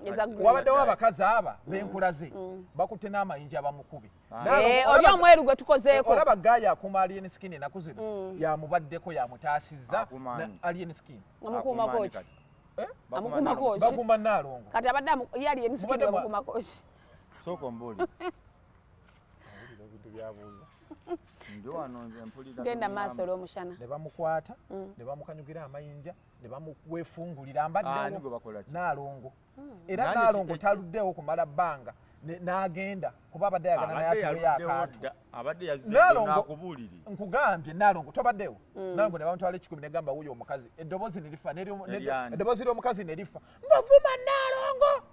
Eza green. Wabaddewo abakazi aba benkulaze bakutte n'amayinja bamukubi. Eh, oli omweru gwe tukozeeko. Olaba gaaya akuuma Alien Skin ennaku zino yamubaddeko yamutaasizza. Akuuma ani? Alien Skin. Amukuumako ki? Eh? Amukuumako ki? Bakuuma Naalongo. Kati abadde ye Alien Skin Mubadde bamukuumako ki? Sooka ombuulire. Awulira ebintu byabuuza. Ndi wano nze mpulira. Genda maaso olw'omushana. Ne bamukwata ne bamukanyugira amayinja ne bamuwefungulira. Ani Mbaddewo. gwe bakola ki? Naalongo era Nani Naalongo taluddewo kumala bbanga n'agenda kuba abadde ayagala naye Abadde atuweyo yaluddewo akantu. dda, abadde yazze Naalongo n'akubuulire. Nkugambye Naalongo tobaddewo. Naalongo ne bamutwala 10 negamba wuuyo omukazi eddoboozi ne lifa Eryani? Eddoboozi ly'omukazi ne lifa nvavuma Naalongo,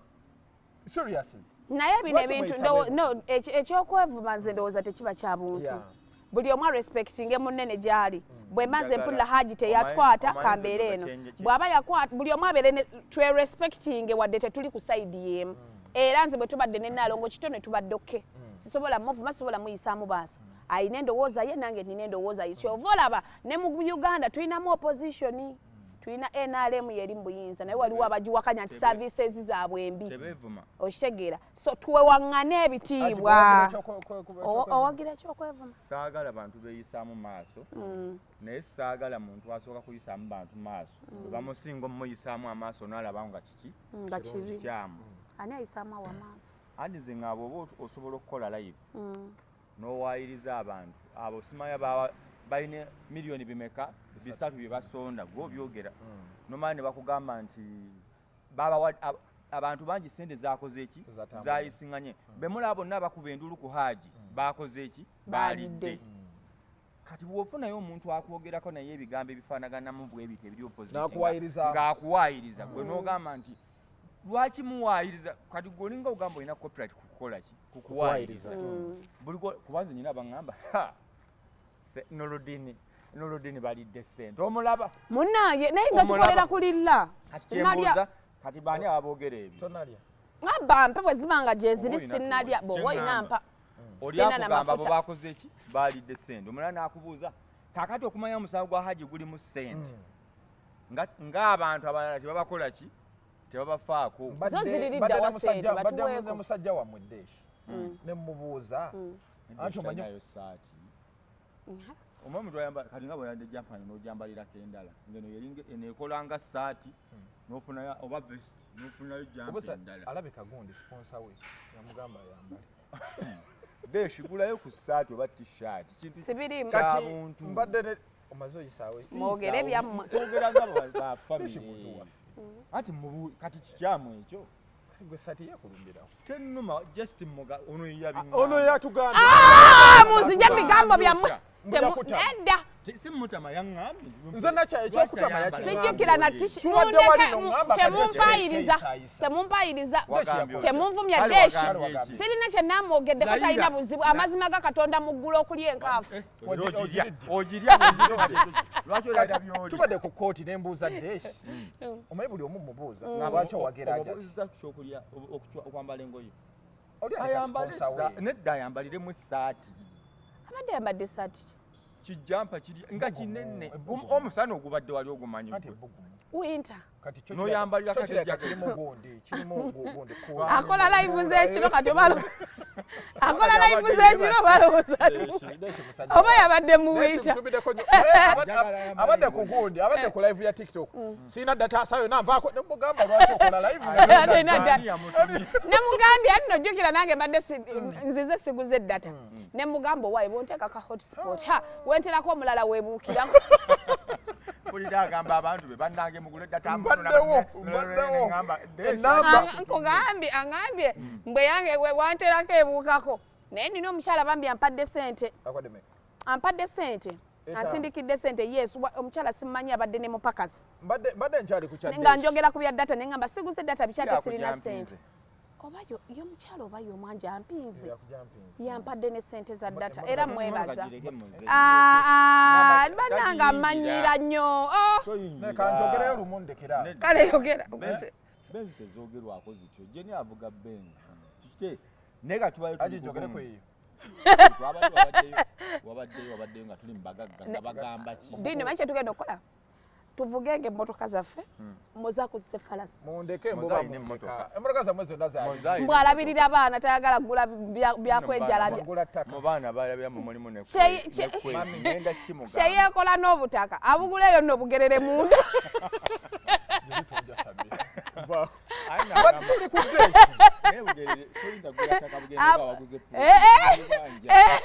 seriously. Naye bino Lwaki ebintu mweyisa bwe no, ekyokwevuma nze ndowooza tekiba kya buntu. Buli omu arespectinge munene gyali. Bwe mba nze mpulira Haji teyatwata, kambeere eno. Bw'aba yakwata, buli omu abeere twerespectinge wadde tetuli ku side y'emu. Era nze bwe tubadde ne Naalongo Kito ne tubadde okay, sisobola muvuma, sisobola muyisaamu baaso. Ayina endowooza ye, nange nina endowooza ye. Kyova olaba ne mu Uganda tulinamu opposition, tulina NRM yeri mu buyinza, naye waliwo abagiwakanya nti services zaabwe mbi. Okitegeera? So twewaŋŋane ebitiibwa. Owagira ekyokwevuma? Saagala bantu beeyisaamu maaso, naye saagala muntu asooka kuyisaamu bantu maaso. Bwe bamusinga omuyisaamu amaaso n'alaba nga kiki nga kibi, kikyamu. Ani ayisaamu awo amaaso? Andi nze ngaabo oba osobola okukola live n'owaayiriza abantu abo, simanya baba balina miliyoni bimeka, 300 bye basonda, gwe obyogera nomala ne bakugamba nti babawa abantu bangi sente zakoze eki, Zatambula. zayisiŋŋanye. Bemulaba bonna abakuba enduulu ku Haaji bakoze eki? Balidde. Kati bw'ofunayo omuntu akwogerako naye ebigambo ebifaanaganamu bwe bityo ebiri opposite N'akuwaayiriza. Ng'akuwaayiriza, gwe n'ogamba nti lwaki muwaayiriza? Kati gwe olinga ogamba olina copyright kukukola ki? Kukuwaayiriza. Buli kubanze nyina baŋŋamba, "Ha, Nolodini, Nolodini balidde ssente." Omulaba? Munnange, naye nga Omulaba. tukolera kulilla. Kati Sinalya. kyembuuza, kati baani ababoogera ebyo? Tonalya? Abba mpe bwe ziba nga gyeziri. Oba olina. Sinnalya. Tuwe. Bw'oba olina Kyeŋŋamba. mpa. Oli Sirina akugamba abo namafuta. bakoze eki? Balidde ssente. Omulala n'akubuuza, kakati okumanya omusango gwa Haji gulimu ssente, ng'abantu abalala tebabakola ki? Tebabafaako. Zo ziriridda Mbadde wa ne ssente, mbadde batuweeko. ne musajja wammwe Deshi ne mubuuza anti omanyi nayo saati omwe omuntu ayambala kati nga bweyadde jumper n'ojambalirako endala ngeno yeringa eno ekola nga saati, n'ofunayo oba vest, n'ofunayo jumper Obusa endala. Alabika gundi sponsor we yamugamba ayambale. Deshi, gulayo ku saati oba t-shirt. Kintu Sibiriimu. kya Kati buntu. mbadde ne omaze oyisaawo esi. Mwogere byammwe. Twogera nga ba Deshi muntu family. waffe. Anti kati kikyamu ekyo. Kati gwe saati yekulumbirawo. Tennuma, just muga ono yabiŋŋamba. Ono yatugambye. Ah, munzije mu bigambo byammwe. Yakutama. Nedda. Si mutama, yaŋŋambye. Nze nakya ekyokutama yakiŋŋambye. Sijjukira na tishi. Tubadde wali no ŋŋamba kati Temumpayiriza. Deshi. Temumpayiriza. Wagambye otya? Temunvumya. Kale Deshi wagambye ki? sirina kye namwogeddeko. Layira. Talina buzibu. Amazima ga Katonda mu ggulu okulya enkaafu. Eh, Ogirya. ogirya, ogirya, ogirya. Lwaki olabira byoli? Tubadde ku kooti nembuuza Deshi, omanyi buli omu mubuuza lwaki owagira Hajati. Omubuuziza ku kyokulya, okwambala engoye. Oli aleka Ayambale sponsor we. Nedda, ayambaliremu essaati. Abadde ayambadde esaati ki? Kijampa kiri nga kinene. Ebbugumu. Omusana ogubadde wali ogumanyi Anti gwe. ebbugumu. Winter. Kati kyo N'oyambalira kyo kati kirabika jacket. kirimu gundi, kirimu gundi cool. Akola live z'ekiro, kati oba alowooza akola live z'ekiro, oba alowooza Deshi musajja oba wange. yabadde mu Deshi winter. mutumiddeko nnyo. Naye abadde ku gundi, abadde ku live ya TikTok. Sirina data sayo nanvaako ne mugamba lwaki okola live nga Ate tolina ina data. data. Ani yamutumye? Nemugambye ati nojjukira nange mbadde nzize siguze data, nemugamba owaayi bwonteeka ka hotspot, ha wenterako omulala weebuukirako. Mpulira agamba abantu be, "Bannange, mugule data." Mbaddewo, mbaddewo. Ennamba. Nkugambye, aŋambye mbwe yange wanterako ebuukako, naye nina omukyala bambi ampadde sente. Akwadde mmeka? Ampadde sente. Etaano. Ansindikidde sente, yes. Omukyala simumanyi, abadde ne mupakasi. Mbadde nkyali ku kya Nga Deshi. njogera ku bya data, neŋŋamba siguze data bikyate, sirina Yakujampinze. sente. Oba yo mukyala oba y'omwanja ampinze. Yakujampinze. Yampadde ne sente za data Emmotoka era mwebaza. Gireke muze. Ah, ah, Ngamba bannange tagiyingira. amanyira nnyo. Oh, Toyingira. Naye kanjogereyo lumu ndekera. Nedda. Kale yogera. Benzi tezoogerwako zityo. Jeni avuga benzi kikite, naye ka tubayo tuli Aji njogere ku ku gumu. eyo. Twabadde wabaddeyo nga tuli mu bagagga nga bagamba ki? Dini, manyi kyetugenda okukola? Tuvugenge emmotoka zaffe, muzaakuzisa efalasi. Mundeke. Moza Mbuba alina mundeka. emmotoka. Emmotoka zammwe zonna zaali. Moza alina Mbw alabirira abaana, tayagala kugula byakwejalabya. Ngula ttaka. Mu baana balabiramu mulimu nekwezi ngenda kimugamba. Kyeyeekola n'obutaka abuguleeyo nno bugerere munda. Yali tojja Samira. Nvaako. Aye But nagamba, tuli ku Deshi. naye Bugerere toyinza kugula ttaka Bugerere nga waguze Eh, eh,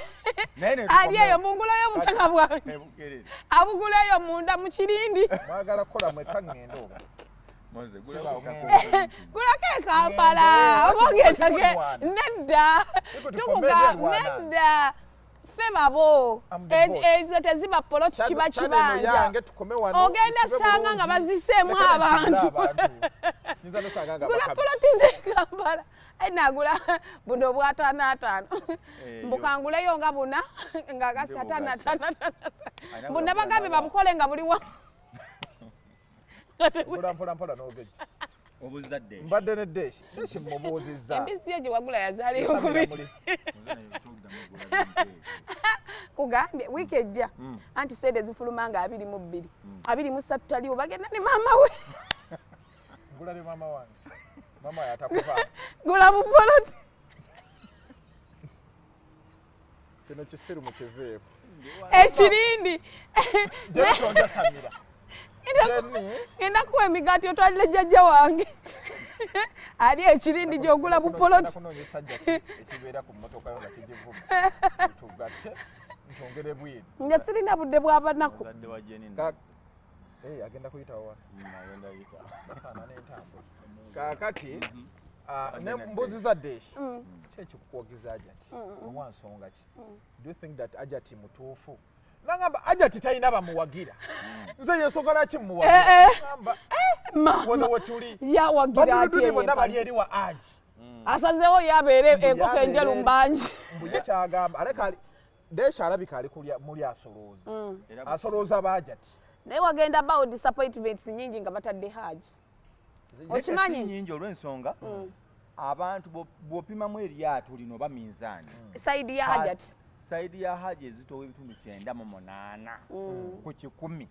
naye ne ali eyo mungulayo obutaka bwange. E Bugerere. Abuguleeyo munda mu kirindi. Mwagala kukola mwekka ŋŋende oba? Moze, gula Sibaawo. ttaka. Gulako e Kampala Ngende. oba ogendage. Ati Nedda. Iko Tukuga tufombe Rwanda. nedda. Ffe babo. I'm the boss. Ezo teziba poloti, kiba Channel eno kibanja. yange, tukome wano, Ogenda nsibe sanga nga bulungi. baziseemu Leka nsibe abantu. abantu. Nyinza nosanga nga Gula bakabi. poloti z'e Kampala. Ai, nagula buno obwa ataano ataano. Eyo. Mbukanguleyo nga buna nga gasi Ndi ataano bugatta. ataano ataano. Alina Mbu nabagambye bw'agula. babukole nga buli wa Gula mpola mpola n'ogejja. Obuzadde. Mbadde ne Deshi. Deshi mmubuuzizza. Embizzi yo gye wagula yazaalayo Samira kubiri. muli. Kugambye wiiki ejja anti sente zifuluma nga 22, 23 taliwo, bagenda ne maama we. Gula ne maama wange. Maama wange atakuva. Gula bupoloti. Kino kisiru mukiveeko. Ekirindi. Jenny tonjasamira. Jenny. Ngenda kuwa emigaati otwalire jjajja wange ali ekirindi gyogula bupoloti. Kunoonya essajja ki ekibeera ku mmotoka yo nga kigivuga. Tugatte ntongere bwino. Nja sirina budde bw'abanaku. Muzadde wa Jenny. Agenda kuyitawo wano. Agenda yita. Bakaana n'entambula. Kaakati ne mbuuziza Deshi. Ki ekikukuwagiza Hajati? Owa nsonga ki? Do you think that Hajati mutuufu? Nangamba Hajati talina bamuwagira. Nze yensonga lwaki muwagira? Eh, eh. Ngamba Maama wano wetuli. yawagira atya? Baduluduli bonna Eyo bali eri wa Haji. Asazeewo yabeere enkoko yabeere enjeru eri. mbangi. Mbu ye kyagamba aleka ali Deshi alabika ali kulya muli asolooza. Era Asolooza ba Hajati. Naye wagenda bawo disappointments nyingi nga batadde Haji. Okimanyi? Si nnyingi olw'ensonga abantu bw'opimamu eryato lino oba minzaani, Side ya Hajati. Side ya Haji ezitowa ebitundu 98 ku 100,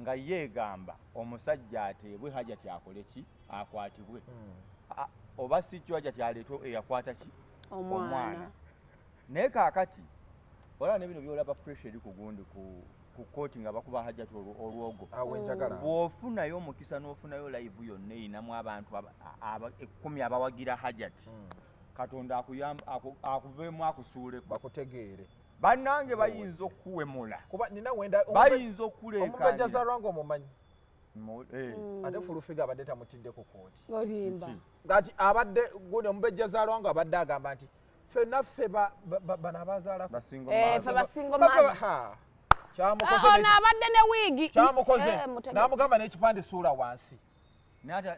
nga ye egamba omusajja ateebwe, Hajati akole ki, akwatibwe. Oba si kyo Hajati aleetwe eyakwata ki? Omwana. Naye kaakati olaba ne bino byolaba, pressure eri ku gundi ku kooti nga bakuba Hajati olwogo. Awo enjagala. Bw'ofunayo omukisa n'ofunayo live yonna erinamu abantu 10 abawagira Hajati, Katonda akuyamba akuveemu akusuuleko. Bakutegeere. Bannange bayinza okuwemula. Kuba nina wenda Bayinza omumbejja okuleekaanira. Zalwango omumanyi. Ate Fulufiga abadde tamutidde ku kooti. Olimba. Kati abadde gundi omumbejja Zalwango abadde agamba nti ffenna ffe bano abazaalako. Basinga. Eh, ffe basingo mother. Kyamukoze. Ono abadde ne wiigi. Kyamukoze. Eh, mutege. N'amugamba n'ekipande suula wansi.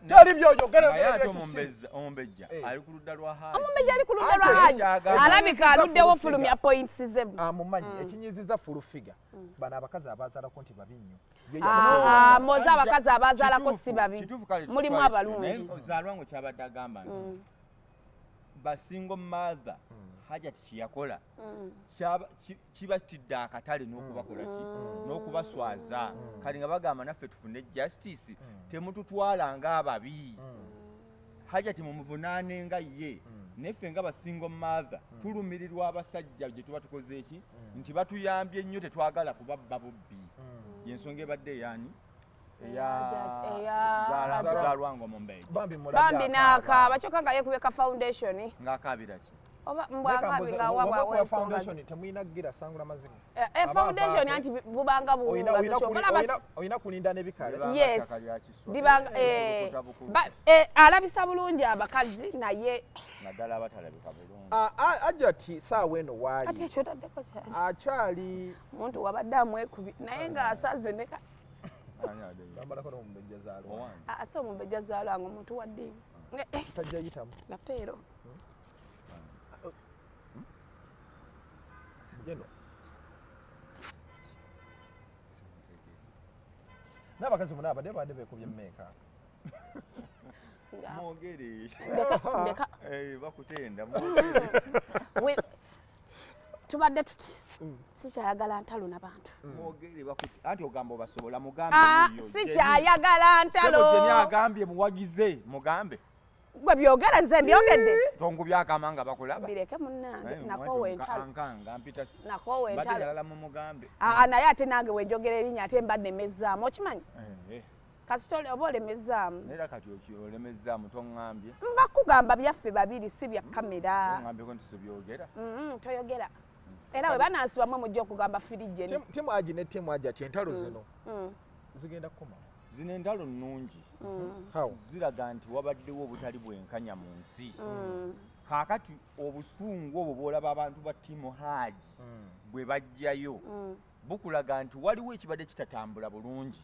Teri byoyogera. Naye ate ebyekisiru. Omumbejja Eh. ali ku ludda lwa Haji. Omumbejja ali ku ludda Anti lwa Haji. ekyagala. Alabika Ekinyiziza aluddewo Full fulumya Figure. points ze. Amumanyi ekinyiziza Fulufiga, bano abakazi abazaalako nti babi nnyo. Ye Ah, ah, moze abakazi abazaalako si babi. Kituufu, kale Mulimu tutwale abalungi. kino. Naye Zalwango kyabadde agamba nti basingle mother, Hajati kyeyakola kibatidde akatale n'okubakola ki n'okubaswaza. Kale nga bagamba naffe tufune justice, temututwala ng'ababi. Hajati mumuvunaane nga ye, naffe nga basingle mother tulumirirwa abasajja gye tuba tukoze eki nti batuyambye nnyo, tetwagala kubabba bubbi. Yensonga ebadde eyani? Zalwango Omumbejja. Bambi mulabye Bambi akaaba. n'akaaba kyokka nga yeekubye ka foundation. Ng'akaabira ki? Oba Leka mbwakabi mbuze, nga bw'oba wabwawo okuba ensonga ze. foundation temuyina gira sangula maziga. Eh, eh, Aba foundation avaako. anti bubanga buwunga. Olina kulinda n'ebikale. Libanga Yes. ttaka lya kiswa. Libanga Eh, eh, bukulukuta alabisa bulungi abakazi naye naddala abatalabika bulungi. Ah, ah, Hajati saawa eno Kati waali ekyo otaddeko kyaki? Akyali Muntu wabadde amwekubi naye ng'asaze neka. Ani adde? Bambalako n'omumbejja Zaalwa. Owange. Ase omumbejja Zaalwanga omuntu wa ddiini. Eh, Tajja yitamu. Lapeero. Geno n'abakazi bonna abadde badde beekubye mmeeka. Mwogere. Ndeka ndeka. Eh, bakutenda, mwogere. Tubadde tuti sikyayagala ntalo n'abantu. Mwogere, anti ogamba obasobola, mugambe. Ah, Oyo, sikyayagala Jenny. Ssebo Jenny ntalo. agambye muwagize, mugambe. Gwe byogera, nze mbyogedde. Tongubyakama nga bakulaba. Bireke munnange. Naye Nakoowa entalo. Ankanga mpita Nakoowa mbadde entalo. njagala mumugambe. Aa, naye ate nange wenjogera erinnya ate mba nnemezaamu, okimanyi? Eh, eh. Kasita oba olemezaamu. Naye era kati olemezaamu, toŋŋambye. Nva kugamba byaffe babiri, si bya kamera. Toŋŋambyeko nti sibyogera. Toyogera era we banansibamu mujja okugamba firijeni. Team Haji ne team Hajati, entalo zino zigenda kukoma? Zino entalo nnungi. How? Ziraga nti wabaddewo obutali bwenkanya mu nsi. Kaakati obusungu obwo bwolaba abantu ba team Haji bwe bajjayo bukulaga nti waliwo ekibadde kitatambula bulungi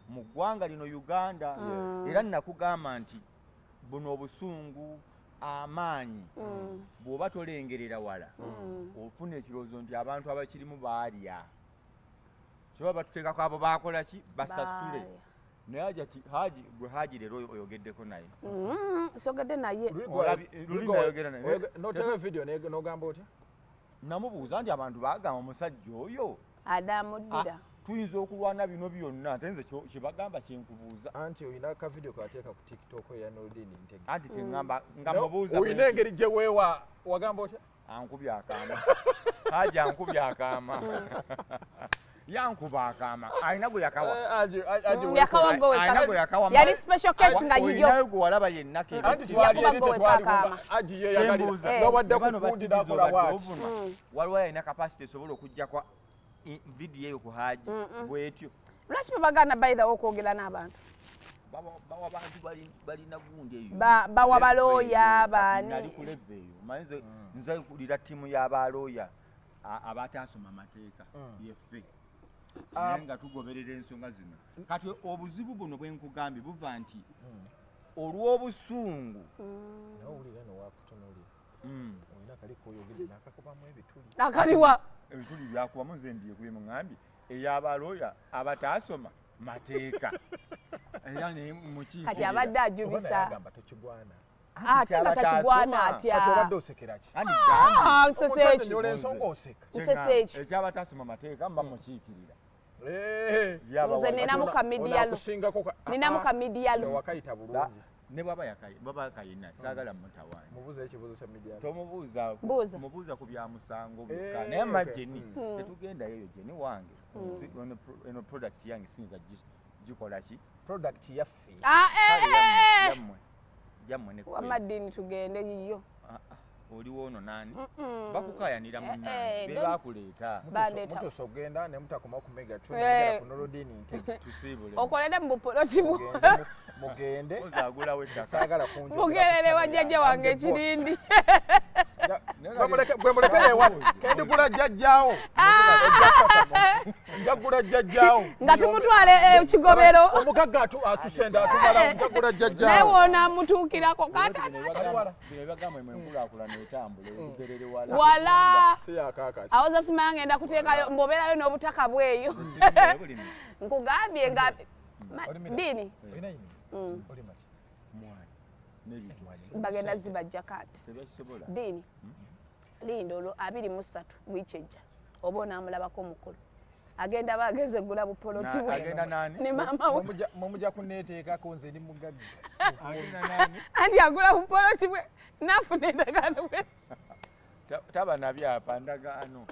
mu ggwanga lino Uganda. Era nakugamba nti buno obusungu, amaanyi, bw'oba tolengerera wala, ofuna ekirowoozo nti abantu abakirimu baalya, kiba batuteekako abo bakola ki, basasule. Baalya. Naye Haji, Haji gwe, Haji leero oyogeddeko naye? Sogedde naye. Luli nayogera naye. Noteka video n'ogamba otya? Namubuuza nti abantu bagamba omusajja oyo Adamuddira. Tuyinza okulwana bino byonna, ate nze kyebagamba kyenkubuuza. Anti olina ka video kateeka ku TikTok eya Noordin Ntege. Anti keŋŋamba nga mubuuza. Olina engeri gye weewa, wagamba otya? Ankubye akaama, Haji ankubye akaama, yankuba akaama, alina gwe yakawa. Yakawa gwe. Alina gwe yakawa. Yali special case nga yiyo. Olinayo gwe walaba yenna? Anti twali Yakuba eri gwe tetwali. wekaakaama. Haji ye yagalira Kyembuuza. Nga wadda Bano ku kundi bakkiriza n'akola obadde bw'ati. ovunwa. Waliwo alina capacity esobola okujja kwa vidiyo eyo ku Haji bwetyo? Lwaki bebagaana, by the way, okwogera n'abantu? Bawa bantu balina gundi eyo. Bawa Level balooya, eyo. baani? Nali ku level eyo. Omanyi nze nkulira ttiimu y'abalooya abataasoma mateeka yeffe, naye nga tugoberera ensonga zino. Kati obuzibu buno bwe nkugambye buva nti olw'obusungu. Naye owulira no wakutunuulira, olina kali koyogedde n'akakubamu ebituli. Akaliwa? Ebituli byakubamu, nze mbyekubye, muŋambye ey'abalooya abataasoma mateeka era ne mukiikirira. Kati abadde Oba naye ajubisa. agamba tokigwana. Ate nga takigwana atya? Kati obadde osekera ki? Anti gambye. Ah, nsese Omuntu ekyo. annyonnyola ensonga, oseka. Nsese ekyo. Ekyabatasoma mateeka mba mukiikirira. Nze ninamu ka media law. Onakusingako Ninamu ka media law. Wakayita bulungi. Ne bwaba bwaba yakayina, saagala mutawaanya. Mubuuza ekibuuzo kya media law. Tomubuuza. Buuza. Mubuuza ku bya musango byokka. Eh, Naye ma Jeni, tetugendayo eyo. Jeni wange, eno product yange siyinza gikola ki. Product yaffe. Ah, eh, Kale eh, eh. yammwe, yammwe ne Wamma ddiini, tugende yiyo. Ah, ah, oliwo ono nani bakukayanira Eh, munnange be bakuleeta. Bandeeta. Mutuusa okugenda ne mutakoma ku Mega Two, Eh. nagera ku Norodin Ntege. Tusiibule. Okolere mu bupoloti bwo. Mugende. Ozaagulawo ettaka. Saagala kunjogera Mugerere ku channel wajjajja yange. wange I'm the boss. ekirindi. Bwe muleke yewa kendigula jjajjaawo, njagula jjajjaawo. Nga tumutwale ekigobero. Omugagga atusenda atumala, njagula Naye jjajjaawo. wonaamutuukirako kata. Wala. Bino ebagamba mwe, enkulaakulana etambula olugerere wala. Wala. Si yakakati. Awoza simanya ngenda kuteekayo mbobeerayo n'obutaka bweyo. Nkugambye nga ddiini. Olina yini? Olima ki? Mwanyi n'ebintu. Bagenda zibajja kati. Tebakisobola. Ddiini, linda olwo 23 wiiki ejja, oba onaamulabako omukulu agenda ba agenze egula bupoloti bwe. Agenda nani? Ne maama we. Mwe mujja kuneeteekako, nze ndi mugagga. Agenda nani? Anti agula bupoloti bwe naafuna endagaano bwe. Taba nabyapa ndagaano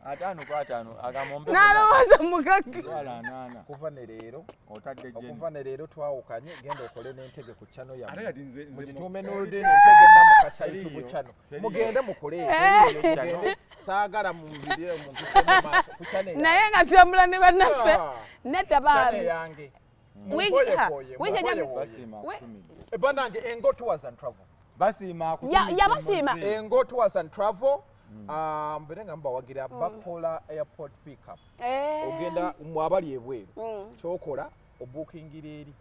5 ku 50 agamba ompe. N'alowooza mugagga. 80,000. Kuva ne leero Otadde Jeni. Okuva ne leero twawukanye. Genda okole n'Entege ku channel Ate yammwe. kati nze Mugituume Noordin Ntege Namukasa Teriiyo. YouTube channel. Teriiyo. Mugende mukole, mugende, saagala mubirire mumpise mu maaso ku channel yange. Naye nga tutambula ne bannaffe. Ah. Nedda baabi. Channel yange. Wiiki Mukoye, mukoye. Basiima akutumidde. Bannange, Engo Tours and Travel. Basiima akutumidde. Yabasiima. Muze. Engo Tours and Travel, mbere nga mubawagira, bakola airport pickup. Ogenda mwabali ebweru, kyokola obuukingira eri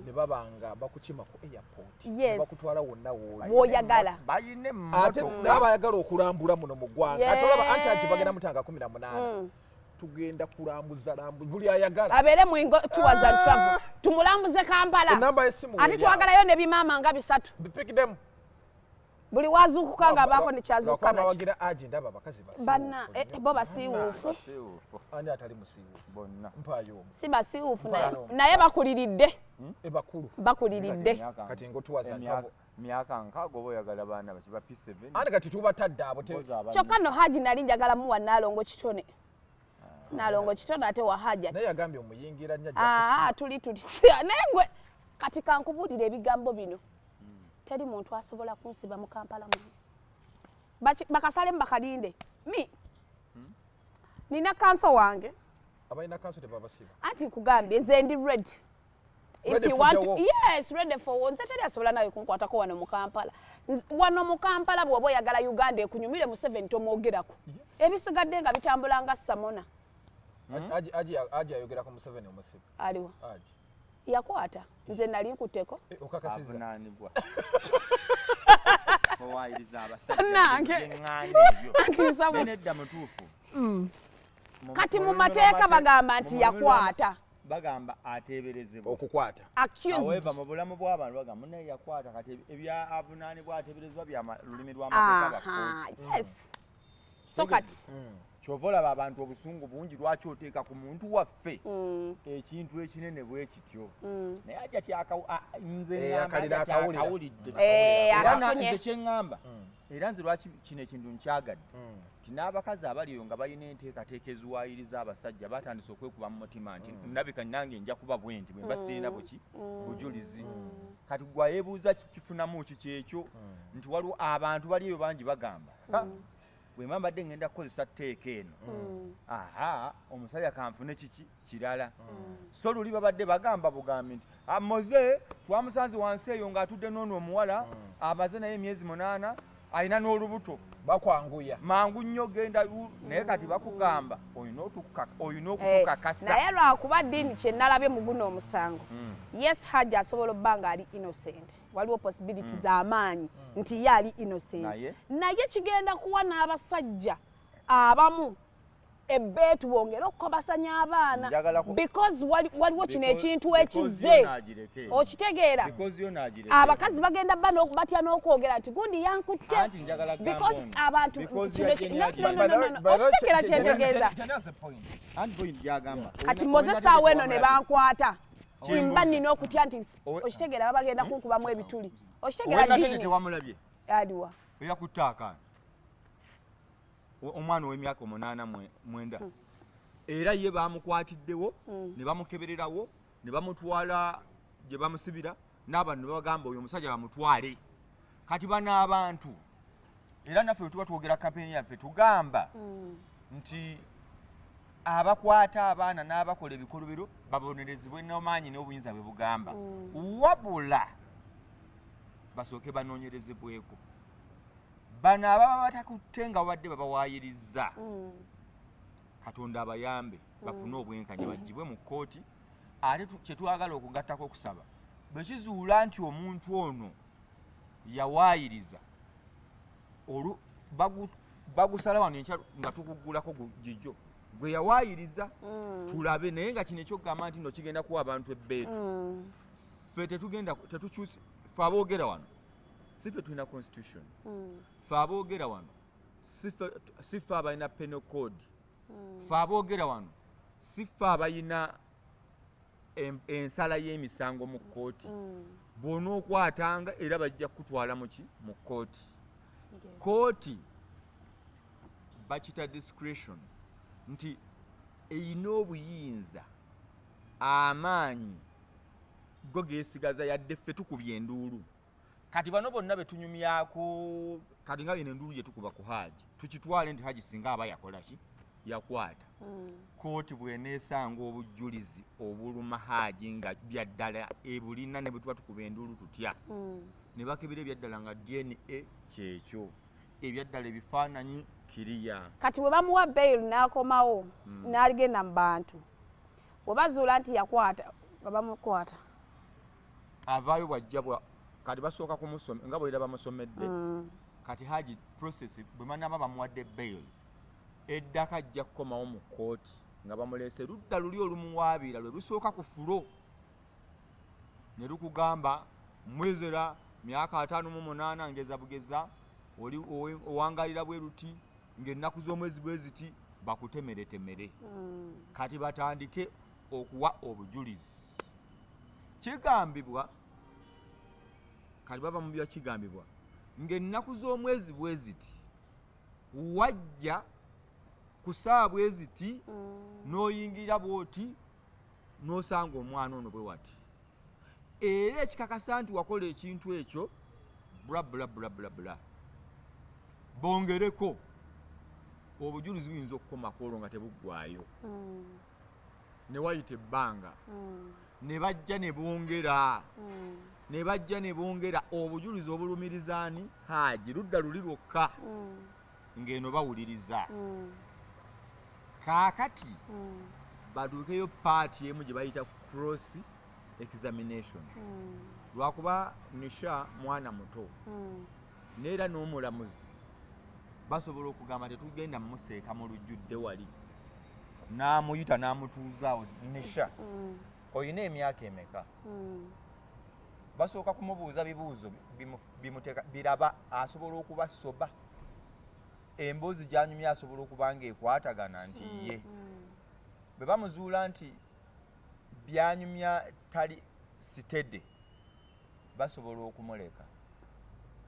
ne baba nga bakukima ku airport, ne bakutwala wonna wooli. W'oyagala. Balina Ate emmotoka. n'abayagala okulambula muno mu ggwanga, ate olaba anti agi bagenda mutanga 18, tugenda kulambuza lambu buli ayagala. Abeere mu Engo Tours and Travel, tumulambuze Kampala. Enamba y'essimu Ate weeri awo. twagalayo ne bimaama nga bisatu. Pick them. Buli wazuukuka nga abaako nekyazuukuka nakyo. Bawagira agi, ndaba abakazi basiiwuufu Banna nnyo. bo basiiwuufu. Basiiwuufu. Ani atali musiiwuufu? Bonna. Mpaayo omu. Si basiiwuufu, naye Mpaayo omu. naye bakuliridde. Ebakulu. Bakuliridde. Kati Engo Tours and Travel. Myaka 60 oba oyagala baana baki ba P7. Anti kati tubatadde abo Mpozi abali- Kyokka nno Haji nali njagala muwa Naalongo Kitone, Naalongo Kitone ate wa Hajati. Naye yagambye omuyingira nnyo ajja. Aa, tuli tuli naye gwe kati kankubuulira ebigambo bino, teri muntu asobola kunsiba mu Kampala muno. Bakasalemu bakalinde mi nina counsel wange. Abalina counsel tebabasiba. Anti nkugambye nze ndi ready. If Ready you for want the war. Yes, ready for war. Nze teri asobola nawe kunkwatako wano mu Kampala. Wano mu Kampala bw'oba oyagala Uganda ekunyumire, Museveni tomwogerako. Ebisigadde nga bitambula nga samona. Aji ayogera ku Museveni omusibe. Aliwa? Aji. Yakwata nze nali nkutteko. Eh, okakasizza? Avunaanibwa owayiriza abasajja. Nange. Byeŋŋaana ebyo. Anti nsaba Naye nedda, mutuufu. Kati mu lulimi mateeka bagamba nti mu lulimi yakwata. Bagamba ateeberezebwa okukwata. Accused. However, mu bulamu bw'abantu bagamba munaye yakwata. Kati ebya avunaanibwa, ateeberezebwa, bya lulimi lw'amateeka bakkooti. Yes, so kati Kyova olaba abantu obusungu bungi. Lwaki oteeka ku muntu waffe ekintu ekinene bwe kityo? Naye ajja nze Eh, ŋŋamba akalira ajja akawulira. akawulidde. Eh, Era akafunye. nze kye ŋŋamba, era nze lwaki kino ekintu nkyagadde, nti n'abakazi abali eyo nga balina enteekateeka eziwaayiriza abasajja batandise okwekuba mu mutima nti ndabika nange nja kuba bwe nti bwe mba sirina buki bujulizi. Kati gwayeebuuza kifunamu ki kyekyo nti waliwo abantu bali eyo bangi bagamba, "Ha, bwe mba mbadde ngenda kukozesa tteeka eno, aha, omusajja kanfune kiki kirala." So luli babadde bagamba bugambi nti, "Ah, Moze twamusanze wansi eyo ng'atudde n'ono omuwala amaze naye emyezi 8, alina n'olubuto." Bakwanguya. Mangu nnyo genda naye kati bakugamba olina Eh, okutukakasa. Naye lwakuba ddiini kyenalabye mu guno omusango, yes, Hajji asobola obba nga ali innocent, waliwo possibility z'amaanyi nti ye ali innocent. Naye? Naye kigenda kuwa n'abasajja abamu ebbeetu bongere okukobasanya abaana because waliwo kino ekintu Because ekizze yo naagireke. okitegeera. Because yo naagireke. Abakazi bagenda bba batya n'okwogera nti gundi yankutte Anti njagala gamba because ono. abantu Because kino ya no, no, no, no, no. Okitegeera kyentegeeza? Anti point gyagamba. Kati Moze saawa eno ne bankwata, mba nina okutya nti okitegeera babagenda kunkubamu ebituli, okitegeera? Owenatete Diini tewamulabye? Aliwa? Eyakutte akaana, omwana ow'emyaka 8 9, era ye bamukwatiddewo ne bamukebererawo ne bamutwala gye bamusibira n'abantu ne babagamba oyo omusajja bamutwale. Kati bano abantu, era naffe bwe tuba twogera kampeyini yaffe tugamba nti abakwata abaana n'abakola ebikolobero babonerezebwe n'amaanyi n'obuyinza bwe bugamba, wabula basooke banoonyerezebweko. Bano ababa batakutte nga babadde babawaayiriza, Katonda abayambe bafune obwenkanya, bagibwe mu kkooti. Ate kyetwagala okugattako okusaba, bwe kizuula nti omuntu ono yawaayiriza, bagusala wano enkya nga tukuggulako gijjo gwe yawaayiriza tulabe. Naye nga kino ekyokugamba nti no kigenda kuwa abantu ebbeetu, ffe tetugenda tetukyusi. Ffe aboogera wano si ffe tulina constitution, ffe aboogera wano si ffe abalina penal code, ffe aboogera wano si ffe abalina ensala y'emisango mu kkooti. Bw'onookwatanga era bajja kukutwala muki mu kkooti. Kooti bakita discretion nti erina obuyinza, amaanyi go geesigaza yadde ffe tukubye enduulu. Kati bano bonna betunyumyako kati nga eno enduulu gye tukuba ku Haji, tukitwale nti Haji singa aba yakola ki, yakwata, kooti bw'eneesanga obujjulizi obuluma Haji nga byaddala ebulina, ne bwe tuba tukuba enduulu tutya, ne bakebera ebyaddala nga DNA kyekyo, ebyaddala ebifaananyi kiriya. Kati bwe bamuwa bail n'akomawo n'agenda mu bantu, bwe bazuula nti yakwata nga bamukwata, Avaayo bwajja bwa kati basooka kumusoma nga bwera bamusomedde. Kati Haji process bwe manaba bamuwadde bail, eddaka ajja kukomawo mu kkooti nga bamuleese ludda luli olumuwaabira lwe lusooka ku fulo ne lukugamba, "Mwezera myaka 58, ngeza bugeza oli owangalira bwe luti ng'ennaku z'omwezi bwe ziti, bakutemeretemere." Kati batandike okuwa obujulizi. Kigambibwa kati bava mu bya kigambibwa ng'ennaku z'omwezi bwe ziti wajja ku ssaawa bwe ziti n'oyingira bw'oti n'osanga omwana ono bwe wati, era ekikakasa nti wakola ekintu ekyo, bla bla bla bla bla. Bongereko obujulizi buyinza okukomako olwo nga tebuggwayo ne wayita ebbanga. Ne bajja ne bongera, ne bajja ne bongera obujulizi obulumirizaani Haji ludda luli lwokka ng'eno bawuliriza. Kaakati baduukeyo part emu gye bayita cross examination, lwakuba Nisha mwana muto, neera n'omulamuzi basobola okugamba tetugenda museeka mu lujjudde wali, n'amuyita n'amutuuzaawo. Nisha, olina emyaka emeka? Basooka kumubuuza bibuuzo bimuteeka biraba asobola okuba soba emboozi gyanyumya asobola okuba nga ekwatagana nti ye bwe bamuzuula nti byanyumya tali steady, basobola okumuleka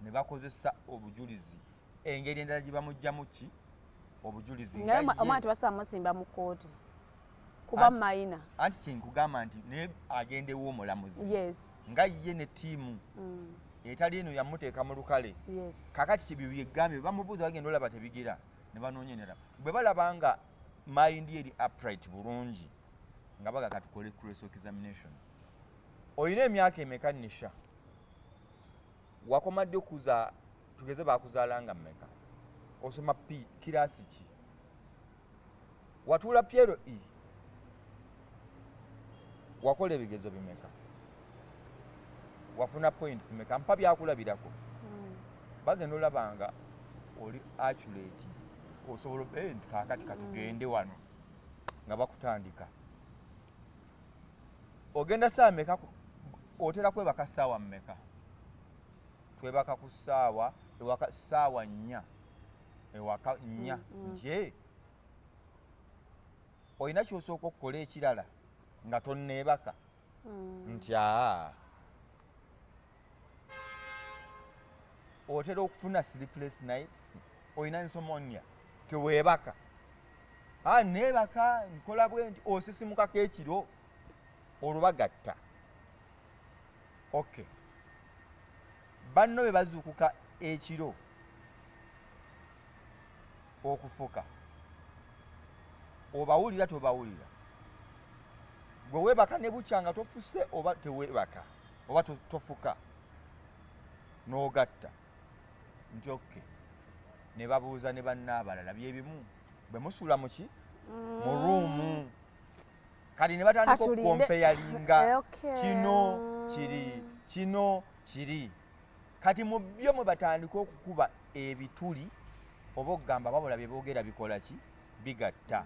ne bakozesa obujulizi engeri endala gye bamugjamu ki obujulizi nga naye omwana tebasobola musimba mu kooti kuba mayina. Anti kyenkugamba nti naye agendewo omulamuzi nga ye ne ttiimu etali eno yamuteeka mu lukale. Kakati kibyo byegambye bamubuuza, bagenda olaba tebigira ne banoonya endala. Bwe balaba nga mind eri upright bulungi, nga baga katukole cross examination. Olina emyaka emeka, Nisha? Wakoma ddi okuza? Tugeze bakuzaala nga mmeka? Osoma p kirasi ki? Watuula PLE? Wakola ebigezo bimeka? Wafuna points meka? Mpa byakulabirako. Bagenda olaba nga oli accurate, osobola nti kaakati katugende wano nga bakutandika. Ogenda saawa meka? Otera kwebaka saawa mmeka? Twebaka ku ssaawa ewaka ssaawa 4, ewaka 4. Nti olina kyosooka okukola ekirala nga tonneebaka? Nti aa. Otera okufuna sleepless nights? Olina insomnia? Teweebaka? A neebaka, nkola bwe nti. Osisimukako ekiro? Olwo bagatta. Okay, banno be bazuukuka ekiro okufuka, obawulira? Tobawulira? Gwe weebaka ne bukya nga tofuse oba teweebaka oba tofuka? N'ogatta nti okay. Ne babuuza ne banna abalala byebimu bwe musula muki mu room. Kati ne batandika Katulinde. Okucomparinga. Kino kiri, kino kiri. Kati mu byo mwe batandika okukuba ebituli oba okugamba babula bye boogera bikola ki, bigatta.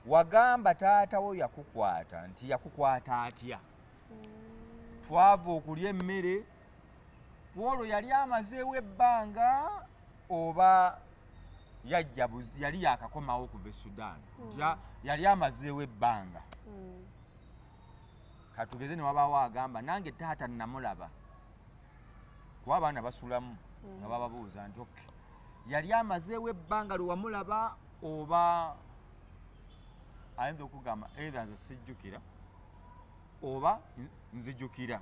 Wagamba taata wo yakukwata, nti yakukwata atya? Twava okulya emmere kwolwo, yali amazeewo ebbanga oba yajja yali yakakomawo okuva e Sudan? Nti yali amazeewo ebbanga. Katugeze ne wabaawo agamba nange taata namulaba, kuba abaana basulamu nga bababuuza nti okay, yali amazeewo ebbanga lwe wamulaba oba? Ayinza okugamba either nze sijjukira oba nzijukira.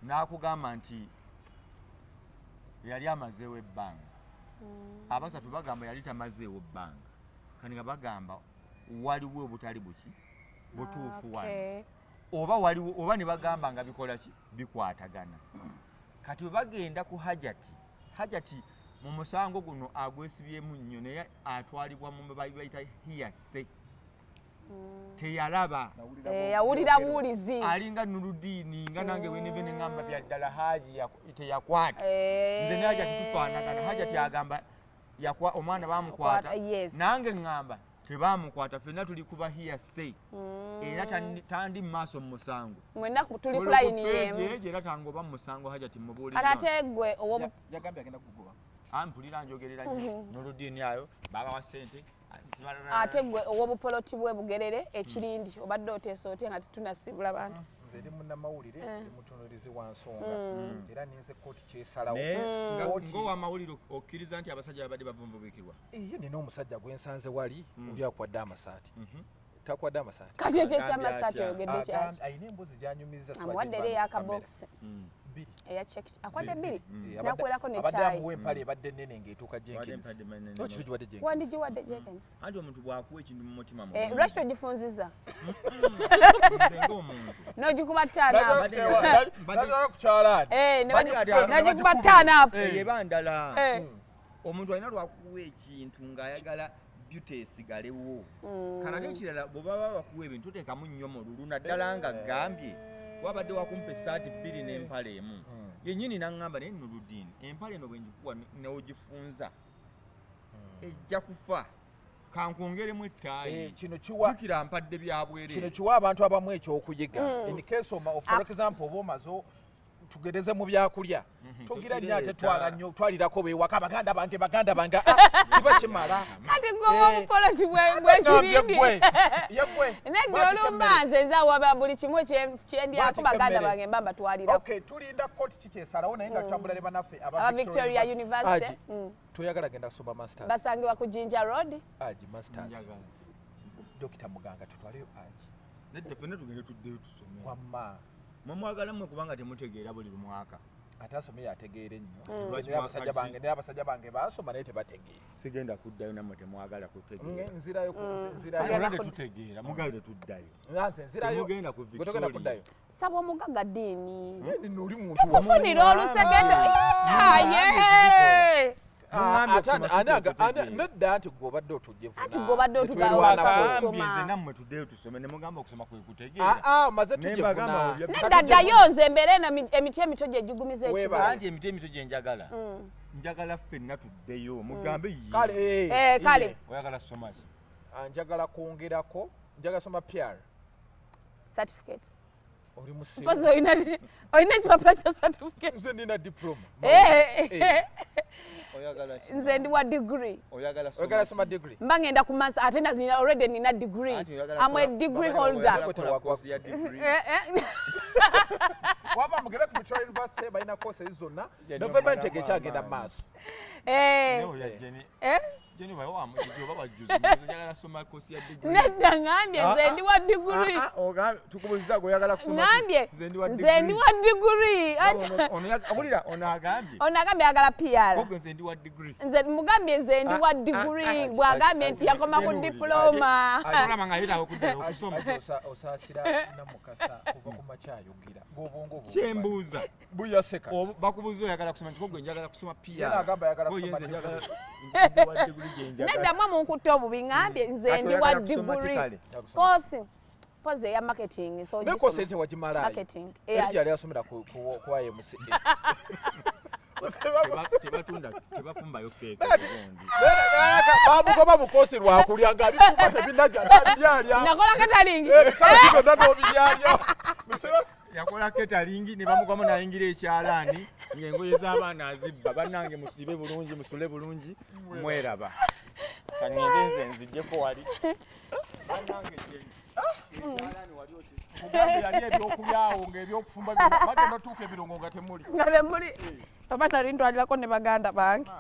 N'akugamba nti yali amazeewo ebbanga. Abasatu bagamba yali tamazeewo bbanga. Kati nga bagamba waliwo obutali buki butuufu wano oba waliwo oba ne bagamba nga bikola ki, bikwatagana. Kati bwe bagenda ku Hajati, Hajati mu musango guno agwesibyemu nnyo, naye atwalibwa mu bayita hearsay, teyalaba. Yawulira buwulizi. Alinga Nuludiini nga nange weneve neŋŋamba bya ddala Haji teyakwata. Nze ne Hajati tufaanagana. Hajati agamba omwana bamukwata, nange ŋŋamba tebamukwata. Ffenna tuli kuba hearsay era tandi mu maaso mu musango. Mwenna tuli ku layini y'emu. Era tangoba mu musango Hajati mubuulire. Kati ate gwe owo Yagambye agenda kugugoba. Ah, mpulira njogerera nnyo. Nuludiini ayo babawa ssente. Ate gwe ow'obupoloti bwe Bugerere ekirindi, obadde oteesa otya nga tetunasibula bantu? Nze ndi munnamawulire, ndi mutunulizi wa nsonga era ninze kooti kyesalawo. Naye Kooti- ng'owamawulire okkiriza nti abasajja babadde bavunvubikirwa? Ye nina omusajja gwe nsanze wali, oli akwadde amasaati, takwadde amasaati. Kati ekyo Agambye ekyamasaati atya? oyogedde kyaki? Alina embuzi gyanyumiza. Amuwadde era eyakabokisi. Bbiri. Eya check akwadde bbiri. Eh, Nakuwerako abadde nettaayi. amuwa empale ebadde ennene ng'etuuka Abadde Jenkins. empadde nene. Lwaki tugiwadde Jenkins? Wandigiwadde Jenkins. Anti omuntu bw'akuwa ekintu mu mutima Eh, mulungi. lwaki togifunziza Nze ng'omuntu. n'ogikuba ttaano apo? Nazala ku kyalaani. Eh, ne Bali kati abo n'ogikuba ttaano apo. Eyo eba ndala. Eh. Omuntu alina lwakuwa ekintu ng'ayagala beauty esigalewo. Kale ate ekirala bwe baba bakuwa ebintu toteekamu nnyo mululu naddala nga gambye wabadde wakumpa essaati bbiri n'empale emu. Yennyini n'aŋŋamba naye Nurudeen empale eno bwe ngikuwa n'ogifunza ejja kufa kankwongeremu ettaayi. Eh, kino kiwa Jjukira mpadde bya bwereere. Kino kiwa abantu abamu ekyokuyiga. In case for example oba omaze tugereze mu byakulya, togira nnyo ate Tokireeta. twala nnyo, twalirako bewaka baganda bange, baganda bange. Ah, kiba kimala. Kati gwe obupoloti bwekirindi. Gwe ye gwe. Nedda. Bw'atika Olumba emmere. nze nze buli kimu kyendyako Bw'atika baganda emmere. bange mba mbatwalirako. Okay, tulinda kooti kikyesalawo, naye nga tutambula ne bannaffe aba Victoria University. Aji, toyagala genda kusoma masters? Basangibwa ku Jinja Road. Aji, masters. Njagala. Dokita muganga, tutwaleyo Aji. Nedda, ffenna tugende tuddeyo tusome. Wamma. Mwe mwagala mmwe kubanga temutegeera buli mwaka. Ate asomye ategeera ennyo. Nze Lwaki nina abasajja bange, nina abasajja bange baasoma naye tebategeera. Sigenda kuddayo, nammwe temwagala kutegeera. Nzirayo nzirayo. Tugenda Olwedde tutegeera, mugayo tetuddayo. Nze nzirayo. Temugenda ku Gwe togenda Victoria. kuddayo. Saba omugagga Diini. Naye nno oli muntu wa Kufunira olusegendo. Ye Muŋŋambye Ate okusoma si kutegeera. nedda, nti gwe obadde otujjevuna. Anti gwe obadde otugamba Netwerwanako. okusoma. Gambye nze nammwe tuddeyo tusome ne mugamba okusoma kwe kutegeera. Ah, ah, maze Ne mbagamba tujjevuna. Nedda, ddayo nze embeera eno emiti emito gye gigumiza Weebale. ekibala. Anti emiti emito gye njagala, njagala ffenna tuddeyo mugambe ye. Kale eh, Eh, kale. iye. Oyagala soma ki? Ah, njagala kwongerako, njagala soma PR. Certificate. Oli musiru. Mpozi olina ekipapula kya certificate? Nze nina diploma. Eh, Eh. Oyagala ki? Nze ndi wa degree. Oyagala soma Oyagala ki? soma degree. Mba ngenda ku master ate nina already nina degree. Anti oyagala I'm a kola- degree bagamba holder. oyagala kola course ya degree. Eh, eh. Waba mugende ku Victoria University, balina courses zonna. Jenny November omala ntege ekyagenda mu amaanyi. maaso. Eh. Naye oya Jenny. Eh? Jenny wawe wamujiji oba wajjuzi, njagala soma course ya degree. Nedda, ŋŋambye nze ndi wa degree. Ah, ah, tukubuuziza gwe oyagala kusoma ki? Ŋŋambye Nze ndi wa nze ndi degree. wa degree. Awulira ono agambye. Ono agambye ayagala PR. Ogwe nze ndi wa degree. Nze mugambye nze ndi wa degree, bw'agambye nti yakoma ku diploma. Olaba nga yeetaaga okuddayo okusoma. Aje osaasira Namukasa kuva ku makya ayogera ng'obwongo bwo Kyembuuza. Buyaseka. Bakubuuza oyagala kusoma nti gwe njagala kusoma PR. Ye n'agamba ayagala Gwe kusoma ye nze njagala ndi wa degree gye njagala. Nedda, mwe munkutte obubi, ŋŋambye nze Kati ndi wa oyagala kusoma ki degree. kale? Course pozi eya marketing, so Ne course eri tewagimalayo. Marketing. Eri gyali asomera ku YMCA. Tebatunda, tebafumbayo keeke gundi. Bamugoba mu course lwakulya nga abifumba tebinajja abiryalya. Nakola catering. Ebikala byonna n'obiryalya. Yakola catering ne bamugwamu nayingira ekyalaani ng'engoye z'abaana azibba. Bannange, musiibe bulungi, musule bulungi, mweraba. Kangende nze nzijjeko wali. Bannange, Jenny, ekyalaani wali Kugambye yali ebyokulyawo ng'ebyokufumba byonna bagenda otuuka ebirungo nga temuli. Nga temuli, oba nali ntwalirako ne baganda bange.